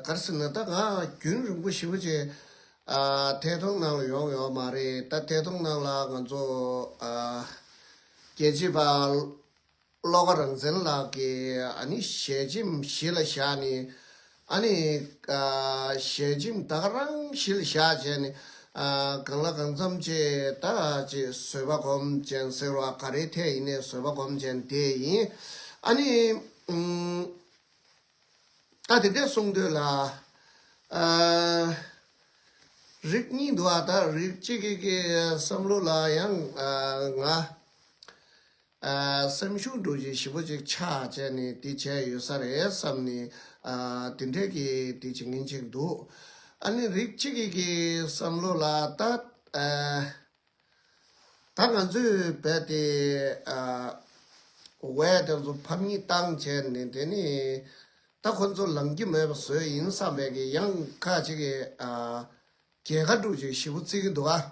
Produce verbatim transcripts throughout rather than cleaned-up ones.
ག་རེ་ཟེར་ན་ད་ང་རྒྱུན་རིང་པོ་ཞེ་པོ་ཅིག་ཨ་ཐད་གཏོང་ནང་ལ་ཡོང་ཡོད་མ་རེད། ད་ཐད་གཏོང་ནང་ལ་ང་ཚོ་ཨ་རྒྱལ་གཅེས་པ་བློ་དགའ་རང་བཙན་ལགས་ཀྱིས་ཨ་ནི་ཞལ་ཆེམས་གཞི་ལ་བཞག་ནས་ཨ་ནི་ཨ་ཞལ་ཆེམས་ད་ག་རང་གཞི་ལ་བཞག་བྱས་ནས་ཨ་གང་ལ་གང་འཚམ་ཅིག་ད་ཅིག་བཟོད་པ་སྒོམ་ཅན་ཟེར་བ་ག་རེ་ཐད་ཡིན་ནའི་བཟོད་པ་སྒོམ་ཅན་དེ་ཡིན། ཨ་ནི་ཨུམ། ད་དེ་འདྲས་གསུངས་དུས་ལ། ཨ་རིགས་གཉིས་འདུག་ཨ། ད་རིགས་གཅིག་གི་གི་བསམ་བློ་ལ་ཡང་ཨ་ང་ཨ་སེམས་ཤུགས་འགྲོ་ཅིག་ཞེ་པོ་ཅིག་ཆག་བྱས་ནས་དེ་བྱས་ཡོད་ས་རེད་བསམ་ནས་ཨ་དེ་འདྲས་ཀྱི་དེ་བྱེད་མཁན་ཅིག་འདུག་ཨ་ནི་རིགས་གཅིག་གི་གི་བསམ་བློ་ལ་ད་ཨ། ད་ང་ཚོས་རྦད་དེ་ཨ་ཝེ་དེ་ཚོ་ཕམ་ཉེས་བཏང་བྱས་ནས་དེ་ནི་ད་ཁོ་ཚོ་ལངས་ཀྱི་མེད་པ་བཟོས་ཡིན་བསམ་པའི་གི་ཡང་ཁ་ཅིག་གི་ཨ་རྒྱལ་ཁ་འདྲ་ཅིག་ཞེ་པོ་བརྩི་གི་འདུག་ཨ།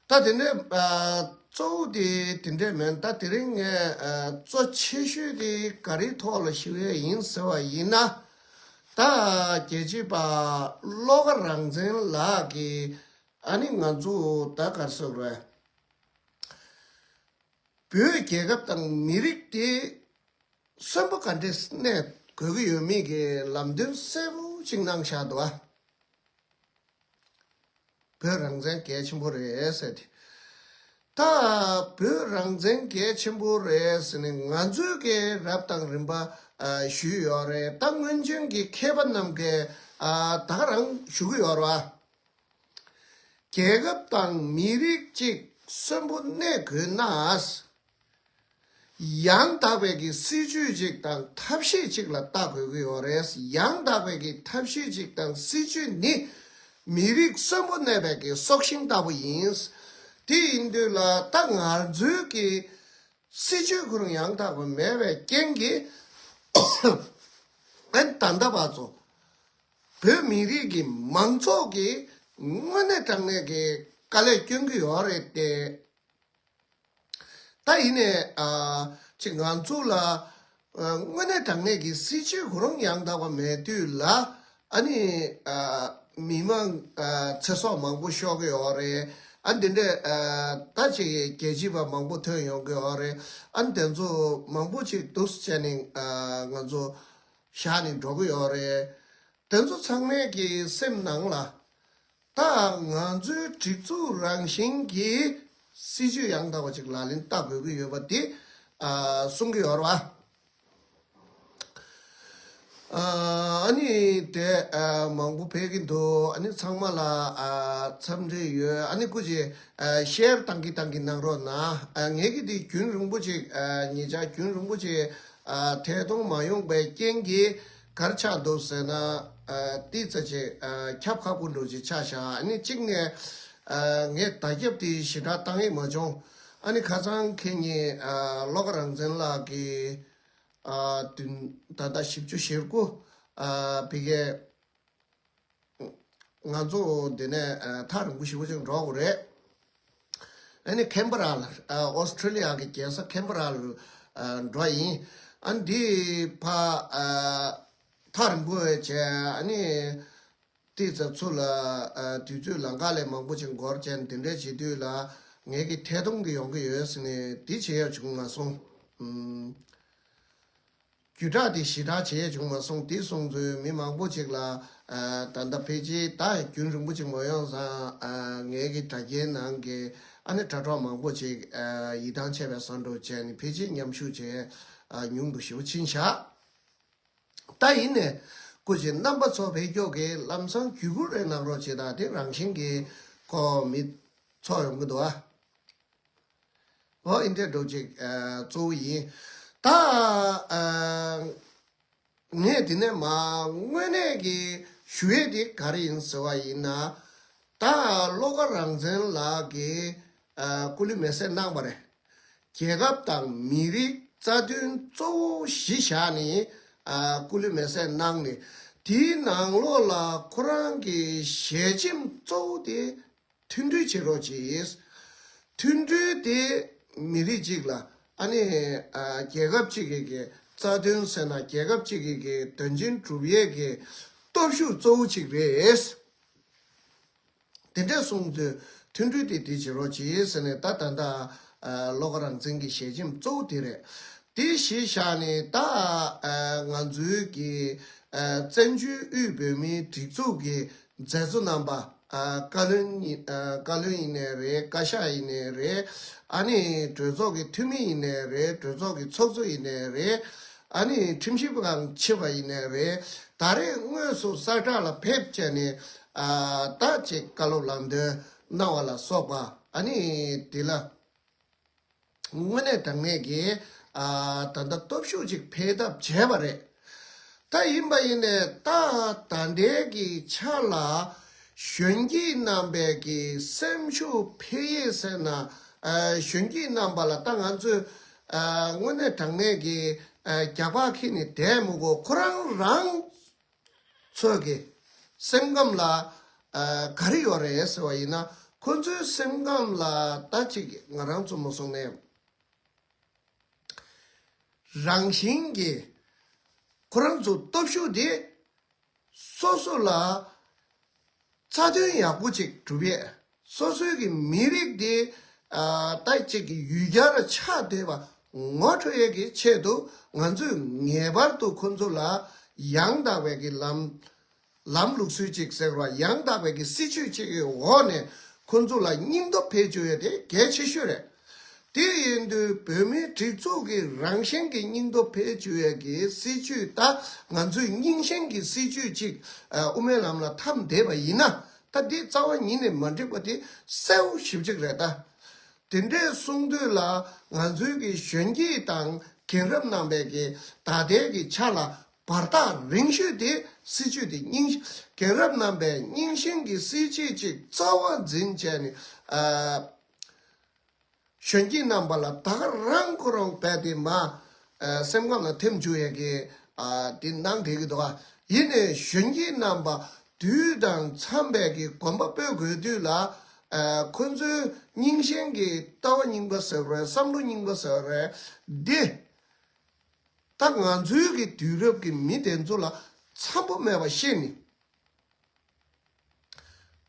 ད་དེ་ནས་ཨ་གཙོ་བོ་དེ་དེ་འདྲས་མིན། ད་དེ་རིང་ངས་ཨ་གཙོ་ཆེ་ཤོས་དེ་ག་རེའི་ཐོག་ལ་ཞུ་ཡས་ཡིན་ཟེར་བ་ཡིན་ན། ད་རྒྱལ་གཅེས་པ་བློ་དགའ་རང་བཙན་ལགས་ཀྱིས་ཨ་ནི་ང་ཚོ་ད་ག་རེ་ཟེར་དགོས་རེད། བོད་རྒྱལ་ཁབ་དང་མི་རིགས་དེ་གསོན་པོ་ག་འདྲས་གནས་དགོས་ཀྱི་ཡོད་མེད་ཀྱི་ལམ་སྟོན་གསལ་པོ་ཅིག་གནང་བཞག་འདུག་ཨ། བོད་རང་བཙན་གལ་ཆེན་པོ་རེད་ཟེར་ཏེ། ད་བོད་རང་བཙན་གལ་ཆེན་པོ་རེད་ཟེར་ནས་ང་ཚོས་ཀྱི་རབ་དང་རིམ་པ་ཨ་ཞུས་ཡོད་རེད། ད་སྔོན་བྱོན་གྱི་མཁས་པ་རྣམས་ཀྱིས་ཨ་ད་ག་རང་ཞུ་གི་ཡོད་རེད་བ། རྒྱལ་ཁབ་དང་མི་རིགས་གཅིག་གསོན་པོ་གནས་དགོས་ན། ཡང་དག་པའི་གི་སྲིད་ཇུས་གཅིག་དང་ཐབས་ཤེས་གཅིག་ལ་ལྟ་དགོས་ཀྱི་ཡོད་རེད། ཡང་དག་པའི་གི་ཐབས་ཤེས་གཅིག་དང་སྲིད་ཇུས་ནི་མི་རིགས་གསོན་པོ་གནས་པའི་གི་སྲོག་ཤིང་ལྟ་བུ་ཡིན། དེ་ཡིན་དུས་ལ་ད་ང་ཚོའི་གི་སྲིད་ཇུས་ཁོ་རང་ཡང་དག་པ་མེད་པའི་རྐྱེན་གྱིས་ཨན་ད་ལྟ་བར་དུ་བོད་མི་རིགས་ཀྱི་མང་ཚོགས་ཀྱིས་དངོས་གནས་དྲང་གནས་ཀྱི་དཀའ་ལས་སྐྱོན་གྱི་ཡོད་རེད་དེ། ད་ཡིན་ནས་ཨ་ཅིག་ང་ཚོ་ལ་ཨ་དངོས་གནས་དྲང་གནས་ཀྱི་སྲིད་ཇུས་ཁོ་རང་ཡང་དག་པ་མེད་དུས་ལ་ཨ་ནི་ཨ་མི་མང་ཨ་ཚེ་སྲོག་མང་པོ་ཤོར་གི་ཡོད་རེད། ཨ་འདི་འདྲས་ཨ་ད་ཅིག་རྒྱལ་གཅེས་པ་མང་པོ་ཐོན་ཡོང་གི་ཡོད་རེད། ཨ་དེ་ཚོ་མང་པོ་ཅིག་འདུག་སེ་བྱས་ནས་ཨ་ང་ཚོ་བཞག་ནས་འགྲོ་གི་ཡོད་རེད། དེ་ཚོ་ཚང་མའི་གི་སེམས་ནང་ལ། ད་ང་ཚོའི་སྒྲིག་འཛུགས་རང་བཞིན་གྱི་སྲིད་ཇུས་ཡང་དག་པ་ཅིག་ལག་ལེན་བསྟར་དགོས་ཀྱི་ཡོད་པ་དེ་ཨ་གསུང་གི་ཡོད་རེད་བ། ཨ་ནི་དེ་ཨ་མང་པོ་ཕེབས་ཀྱི་འདུག་ཨ་ནི་ཚང་མ་ལ་ཨ་འཚམས་འདྲི་ཡོད། ཨ་ནི་སྐུ་མཁྱེན་ཨ་ཤེར་བཏང་གི་བཏང་གི་གནང་རོགས་གནང་། ཨ་ངས་ཀྱི་དེ་རྒྱུན་རིང་པོ་ཅིག་ཨ་ཉེ་ཆར་རྒྱུན་རིང་པོ་ཅིག་ཨ་ཐད་གཏོང་མ་ཡོང་པའི་རྐྱེན་གྱིས། ག་རེ་ཆགས་འདུག་ཟེར་ན། ཨ་ཏི་ཙ་ཅིག་ཨ་ཁྱབ་ཁག་པོ་འདྲ་ཅིག་ཆགས་ཤག་ཨ་ནི་གཅིག་ནས་ཨ་ངས་བརྡ་ཁྱབ་དེ་ཞེ་དྲག་བཏང་ཡས་མ་བྱུང་། ཨ་ནི་ཁ་སང་ཁེ་ཉིན་ཨ་བློ་དགའ་རང་བཙན་ལགས་ཀྱིས་ཨ་བདུན་ད་ལྟ་བཞི་བཅུ་ཞེ་དགུ་ཨ་བི་གའི་ང་ཚོ་འདི་ནས་ཨ་ཐག་རིང་པོ་ཞེ་པོ་ཅིག་འགྲོ་དགོས་རེད། ཨ་ནི་ཁེན་བྷ་ར་ལ་ཨ་ཨོ་སི་ཁྲི་ལི་ཡ་གི་རྒྱལ་ས་ཁེན་བྷ་ར་ལ་ཨ་འགྲོ་ཡིན། ཨ་ནི་འདི་ཕ་ཨ་ཐག་རིང་པོ་བྱས་ཨ་ནི་ཏི་ཙ་ཚུ་ལ་ཨ་དུས་ཚོད་ལམ་ཁ་ལས་མང་པོ་ཅིག་འགོར་བྱས་ནས་དེ་འདྲས་བྱེད་དུས་ལ་ངས་ཀྱི་ཐད་གཏོང་གི་ཡོང་གི་ཡོད་ཟེར་ནས་འདི་བྱེད་ཡ་བྱུང་མ་སོང་། ཨུམ། བརྒྱུད་བསྒྲགས་དེ་ཞེ་དྲག་བྱས་བྱུང་མ་སོང་། དེ་སོང་ཚུལ་མི་མང་པོ་ཅིག་ལ་ཨ་ད་ལྟ་ཕལ་ཆེར་ད་རྒྱུན་རིང་པོ་ཅིག་མ་ཡོང་ཙང་ཨ་ངའི་གི་དྲ་རྒྱའི་ནང་གི་ཨ་ནི་དྲ་གྲོགས་མང་པོ་ཅིག་ཨ་ཡིད་ཐང་ཆད་པའི་བཟོ་འདྲ་བྱས་ནས་ཕལ་ཆེར་ཉམས་ཞིབ་བྱས་ཨ་ཉུང་དུ་ཞེ་པོ་ཕྱིན་བཞག་ད་ཡིན་ནས་སྐུ་མཁྱེན་རྣམ་པ་ཚོ་བོད་སྐྱོག་གི་ལམ་སང་བརྒྱུད་སྐུར་རེ་གནང་རོགས་བྱེད་དང་། དེ་རང་བཞིན་གྱི་ཁོ་མི་ཚོགས་ཡོང་གི་འདུག་ཨ། འོ་ཨིན་དེ་འདྲ་ཅིག་ཨ་གཙོ་བོ་ཡིན། ད་ཨ་ངས་དེ་ནས་མ་དངོས་གནས་ཀྱི་ཞུ་ཡས་དེ་ག་རེ་ཡིན་ཟེར་བ་ཡིན་ན། ད་བློ་དགའ་རང་བཙན་ལགས་ཀྱིས་ཨ་སྐུ་ལུས་མེ་སྲེག་གནང་བ་རེད། རྒྱལ་ཁབ་དང་མི་རིགས་རྩ་དོན་གཙོ་བོ་གཞི་བཞག་ནས་ཨ་སྐུ་ལུས་མེ་སྲེག་གནང་ནས་དེའི་ནང་ལོགས་ལ་ཁོ་རང་གི་ཞལ་ཆེམས་གཙོ་བོ་དེ། མཐུན་སྒྲིལ་བྱེད་རོགས་གྱིས། མཐུན་སྒྲིལ་དེ་མི་རིགས་གཅིག་ལ་ཨ་ནི་ཨ་རྒྱལ་ཁབ་གཅིག་གི་གི་ རྩ་དོན་ཟེར་ན་རྒྱལ་ཁབ་ཅིག་གི་གི་དོན་ཆེན་སྒྲུབ་ཡས་ཀྱི་སྟོབས་ཤུགས་གཙོ་བོ་གཅིག་རེད། དེ་འདྲས་གསུངས་དུས་མཐུན་སྒྲིལ་དེ་དེ་བྱེད་རོགས་གྱིས་ཟེར་ནས། ད་ད་ལྟ་ཨ་བློ་དགའ་རང་བཙན་གྱི་ཞལ་ཆེམས་གཙོ་བོ་དེ་རེད། དེ་གཞི་བཞག་ནས་ད་ཨ་ང་ཚོའི་གི་ཨ་བཙན་བྱོལ་དབུས་བོད་མིའི་སྒྲིག་འཛུགས་ཀྱི་མཛད་གཙོ་རྣམ་པ། ཨ་བཀའ་བློན་ཡིན་ཨ་བཀའ་བློན་ཡིན་ནའི་རེད། བཀའ་ཤག་ཡིན་ནའི་རེད། ཨ་ནི་གྲོས་ཚོགས་ཀྱི་འཐུས་མི་ཡིན་ནའི་རེད། གྲོས་ཚོགས་ཀྱི་ཚོགས་གཙོ་ཡིན་ནའི་རེད། ཨ་ནི་ཁྲིམས་ཞིབ་ཁང་ཆེ་བ་ཡིན་ནའི་རེད། ད་རེས་དངོས་སུ་གསལ་བསྒྲགས་ལ་ཕེབས་བྱས་ནས་ཨ་ད་ཅིག་བཀའ་སློབ་ལམ་སྟོན་གནང་བ་ལ་སོགས་པ། ཨ་ནི་དེ་ལ་དངོས་གནས་དྲང་གནས་ཀྱི་ཨ་ད་ལྟ་སྟོབས་ཤུགས་ཅིག་འཕེལ་ཐབས་བྱས་པ་རེད། ད་ཡིན་པ་ཡིན་ནའི་ད་ད་ལྟའི་གི་ཆ་ལ་གཞོན་སྐྱེས་རྣམ་པའི་གི་སེམས་ཤུགས་འཕེལ་ཡས་ཟེར་ན། ཨ་གཞོན་སྐྱེས་རྣམ་པ་ལ་ད་ང་ཚོས་ཨ་དངོས་གནས་དྲང་གནས་ཀྱི་ཨ་རྒྱགས་པ་འཁྱེར་ནས་བསྡད་མི་དགོས། ཁོ་རང་རང་ཚོ་གི་སེམས་ཁམས་ལ་ཨ་ག་རེ་ཡོད་རེད་ཟེར་བ་ཡིན་ན། ཁོ་ཚོའི་སེམས་ཁམས་ལ་ད་ཅིག་ང་རང་ཚོ་མ་སོང་ནས་རང་བཞིན་གྱི་ཁོ་རང་ཚོ་སྟོབས་ཤུགས་དེ་སོ་སོ་ལ་རྩ་དོན་ཡག་པོ་ཅིག་སྒྲུབ་ཡས། སོ་སོའི་གི་མི་རིགས་དེ་ཨ་ད་ཅིག་གི་ཡུལ་གྱར་ཆགས་བསྡད་པ་ངོ་འཕྲོད་ཡས་ཀྱི་ཆེད་དུ་ང་ཚོས་ངེས་པར་དུ་ཁོ་ཚོ་ལ་ཡང་དག་པའི་གི་ལམ་ལམ་ལུགས་སྲོལ་ཅིག་ཟེར་བ། ཡང་དག་པའི་གི་སྲིད་ཇུས་ཅིག་གི་འོག་ནས་ཁོ་ཚོ་ལ་སྙིང་སྟོབས་འཕེལ་བཅུག་ཡས་དེ་གལ་ཆེ་ཤོས་རེད། དེ་ཡིན་དུས་བོད་མིའི་སྒྲིག་འཛུགས་ཀྱི་རང་བཞིན་གྱི་སྙིང་སྟོབས་འཕེལ་བཅུག་ཡས་ཀྱི་སྲིད་ཇུས། ད་ང་ཚོས་རྙིང་ཞེན་གྱི་སྲིད་ཇུས་ཅིག་ཨ་དབུ་མའི་ལམ་ལ་འཐམས་བསྡད་པ་ཡིན་ན། ད་འདི་རྩ་བ་ཉིད་ནས་མ་འགྲིག་པ་དེ་གསལ་བོ་ཞེ་པོ་ཅིག་རེད་ད། དེ་འདྲས་གསུངས་དུས་ལ་ང་ཚོའི་གི་གཞོན་སྐྱེས་དང་རྒན་རབས་རྣམ་པའི་གི་ད་ལྟའི་གི་ཆ་ལ་བར་ཐག་རིང་ཤོས་དེ་སྲིད་ཇུས་དེ་རྙིང་། རྒན་རབས་རྣམ་པས་རྙིང་ཞེན་གྱི་སྲིད་ཇུས་ཅིག་རྩ་བ་འཛིན་བྱས་ནས་ཨ་གཞོན་སྐྱེས་རྣམ་པ་ལ་ད་ག་རང་ཁོ་རང་རྦད་དེ་མ་ཨ་སེམས་ཁམས་ལ་འཐིམ་བཅུག་ཡས་ཀྱི་ཨ་དེ་གནང་བསྡད་ཀྱི་འདུག་ག། ཡིན་ནའི་གཞོན་སྐྱེས་རྣམ་པ་དུས་དང་འཚམས་པའི་གི་གོམ་པ་སྤོ་དགོས་དུས་ལ་ཨ་ཁོ་ཚོའི་རྙིང་ཞེན་གྱི་ལྟ་བ་རྙིང་པ་ཟེར་བ་རེད། བསམ་བློ་རྙིང་པ་ཟེར་བ་རེད། འདི་ད་ང་ཚོའི་གི་དུས་རབས་ཀྱི་མི་དེ་ཚོ་ལ་འཚམ་པོ་མེད་པ་ཤེས་ནི།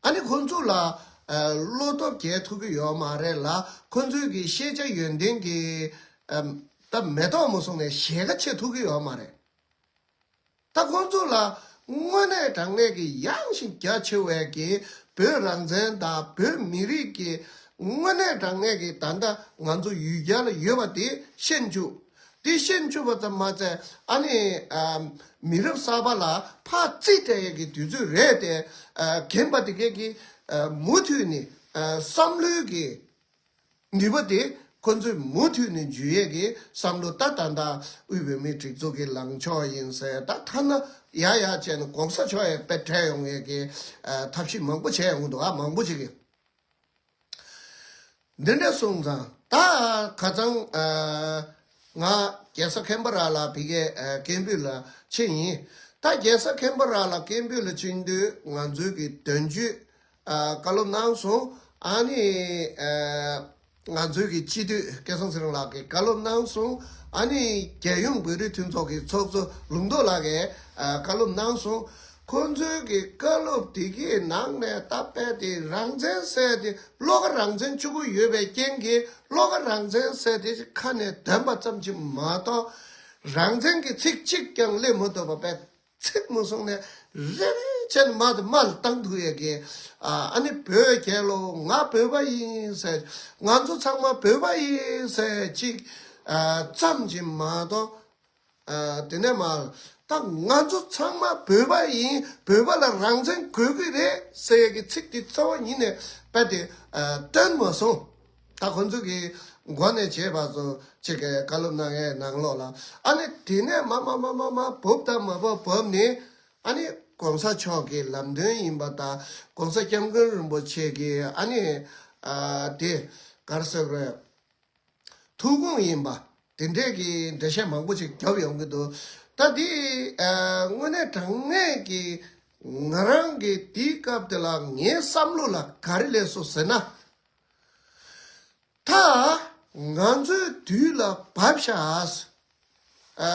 ཨ་ནི་ཁོང་ཚོ་ལ་ཨ་བློ་སྟོབས་རྒྱས་ཐུབ་ཀྱི་ཡོད་མ་རེད་ལ། ཁོང་ཚོའི་གི་ཤེས་བྱ་ཡོན་ཏན་གྱི་ཨ་ད་མེ་ཏོག་མ་སོང་ནས་ཞལ་ཁ་ཕྱེ་ཐུབ་ཀྱི་ཡོད་མ་རེད། ད་ཁོང་ཚོ་ལ་དངོས་གནས་དྲང་གནས་ཀྱི་ཡངས་ཤིང་རྒྱ་ཆེ་བའི་གི་བོད་རང་བཙན་དང་བོད་མི་རིགས་ཀྱི་དངོས་གནས་དྲང་གནས་ཀྱི་ད་ལྟ་ང་ཚོ་ཡུལ་གྱར་ལ་ཡོད་པ་དེ་ཤེས་བཅུག་དེ་ཤེས་བཅུག་པ་ཙམ་མ་ཚད། ཨ་ནི་ཨ་མི་རབས་གསར་པ་ལ་ཕར་རྩིས་སྤྲད་ཡས་ཀྱི་དུས་ཚོད་རེད་དེ། ཨ་རྒན་པ་དེ་གས་ཀྱིས་ཨ་མུ་མཐུད་ནས་ཨ་བསམ་བློའི་གི་ནུས་པ་དེ་ཁོ་ཚོས་མུ་མཐུད་ནས་འཇུ་ཡས་ཀྱི་བསམ་བློ། ད་ད་ལྟ་དབུས་བོད་མིའི་སྒྲིག་འཛུགས་ཀྱི་ལངས་ཕྱོགས་ཡིན་ཟེར། ད་ཐ་ན་ཡ་ཡ་བྱས་ནས་གོང་ས་མཆོག་ཡས་དཔེ་བྲལ་ཡོང་ཡས་ཀྱི་ཨ་ཐབས་ཤེས་མང་པོ་བྱས་ཡོང་གི་འདུག་ཨ་མང་པོ་ཅིག་གིས། འདི་འདྲ་སོང་ཙང་ད་ཁ་སང་ཨ་ང་རྒྱལ་ས་ཁེན་པ་ར་ལ་ཕ་གིའི་ཨ་སྐད་འབོད་ལ་ཕྱིན་ཡིན། ད་རྒྱལ་ས་ཁེན་པ་ར་ལ་སྐད་འབོད་ལ་ཕྱིན་དུས་ང་ཚོའི་གི་དོན་གཅོད་ཨ་བཀའ་སློབ་གནང་སོང་། ཨ་ནི་ཨ་ང་ཚོའི་གི་སྤྱི་འཐུས་སྐལ་བཟང་ཚེ་རིང་ལགས་ཀྱིས་བཀའ་སློབ་གནང་སོང་། ཨ་ནི་རྒྱལ་ཡོངས་བོད་རིགས་མཐུན་ཚོགས་ཀྱི་ཚོགས་གཙོ་ལུང་རྟོགས་ལགས་ཀྱིས་ཨ་བཀའ་སློབ་གནང་སོང་། ཁོང་ཚོའི་གི་བཀའ་སློབ་དེ་གའི་ནང་ནས་ད་དཔེ་དེ་རང་བཙན་ཟེར་དེ། བློ་ཁ་རང་བཙན་གཅིག་པུ་ཡོད་པའི་རྐྱེན་གྱིས་བློ་ཁ་རང་བཙན་ཟེར་དེ་ཁ་ནས་འདོན་པ་ཙམ་གྱིས་མ་གཏོགས། རང་བཙན་གྱི་ཚིག་གཅིག་ཀྱང་སླེབས་མ་ཐུབ་པ་དཔེ་ཚིག་མ་སོང་ནས་རེ་རེ་བྱས་ནས་མར་དང་མར་ལ་བཏང་ཐུབ་ཡས་ཀྱི། ཨ་ཨ་ནི་བོད་རྒྱལ་ལོ། ང་བོད་པ་ཡིན་ཟེར། ང་ཚོ་ཚང་མ་བོད་པ་ཡིན་ཟེར་གཅིག་ཨ་ཙམ་གྱིས་མ་གཏོགས། ཨ་དེ་ནས་མར་ད་ང་ཚོ་ཚང་མ་བོད་པ་ཡིན། བོད་པ་ལ་རང་བཙན་དགོས་ཀྱི་རེད་ཟེར་ཡས་ཀྱི་ཚིག་དེ་རྩ་བ་ཉིད་ནས་རྦད་དེ་ཨ་བཏོན་མ་སོང་། ད་ཁོང་ཚོ་གི་འགོ་ནས་བྱས་པ་ཚོ་ཅིག་གི་བཀའ་སློབ་གནང་ཡས་ནང་ལོགས་ལ། ཨ་ནི་དེ་ནས་མ་མ་མ་མ་མ་བབས་དང་མ་བབས་བབས་ནས། ཨ་ནི་གོང་ས་མཆོག་གི་ལམ་སྟོན་ཡིན་པ་དང་། གོང་ས་སྐྱབས་མགོན་རིན་པོ་ཆེ་གི་ཨ་ནི་ཨ་དེ་ག་རེ་ཟེར་དགོས་རེད། ཐུགས་དགོངས་ཡིན་པ་དེ་འདྲས་ཀྱི་འགྲེལ་བཤད་མང་པོ་ཅིག་བརྒྱབ་ཡོང་གི་འདུག་ད་འདི་ཨ་དངོས་གནས་དྲང་གནས་ཀྱི་ང་རང་གི་དེའི་སྐབས་དེ་ལ་ངའི་བསམ་བློ་ལ་ག་རེ་སླེབས་སོང་ཟེར་ན། ད་ང་ཚོའི་དུས་ལ་བབས་ཤག་ཨ་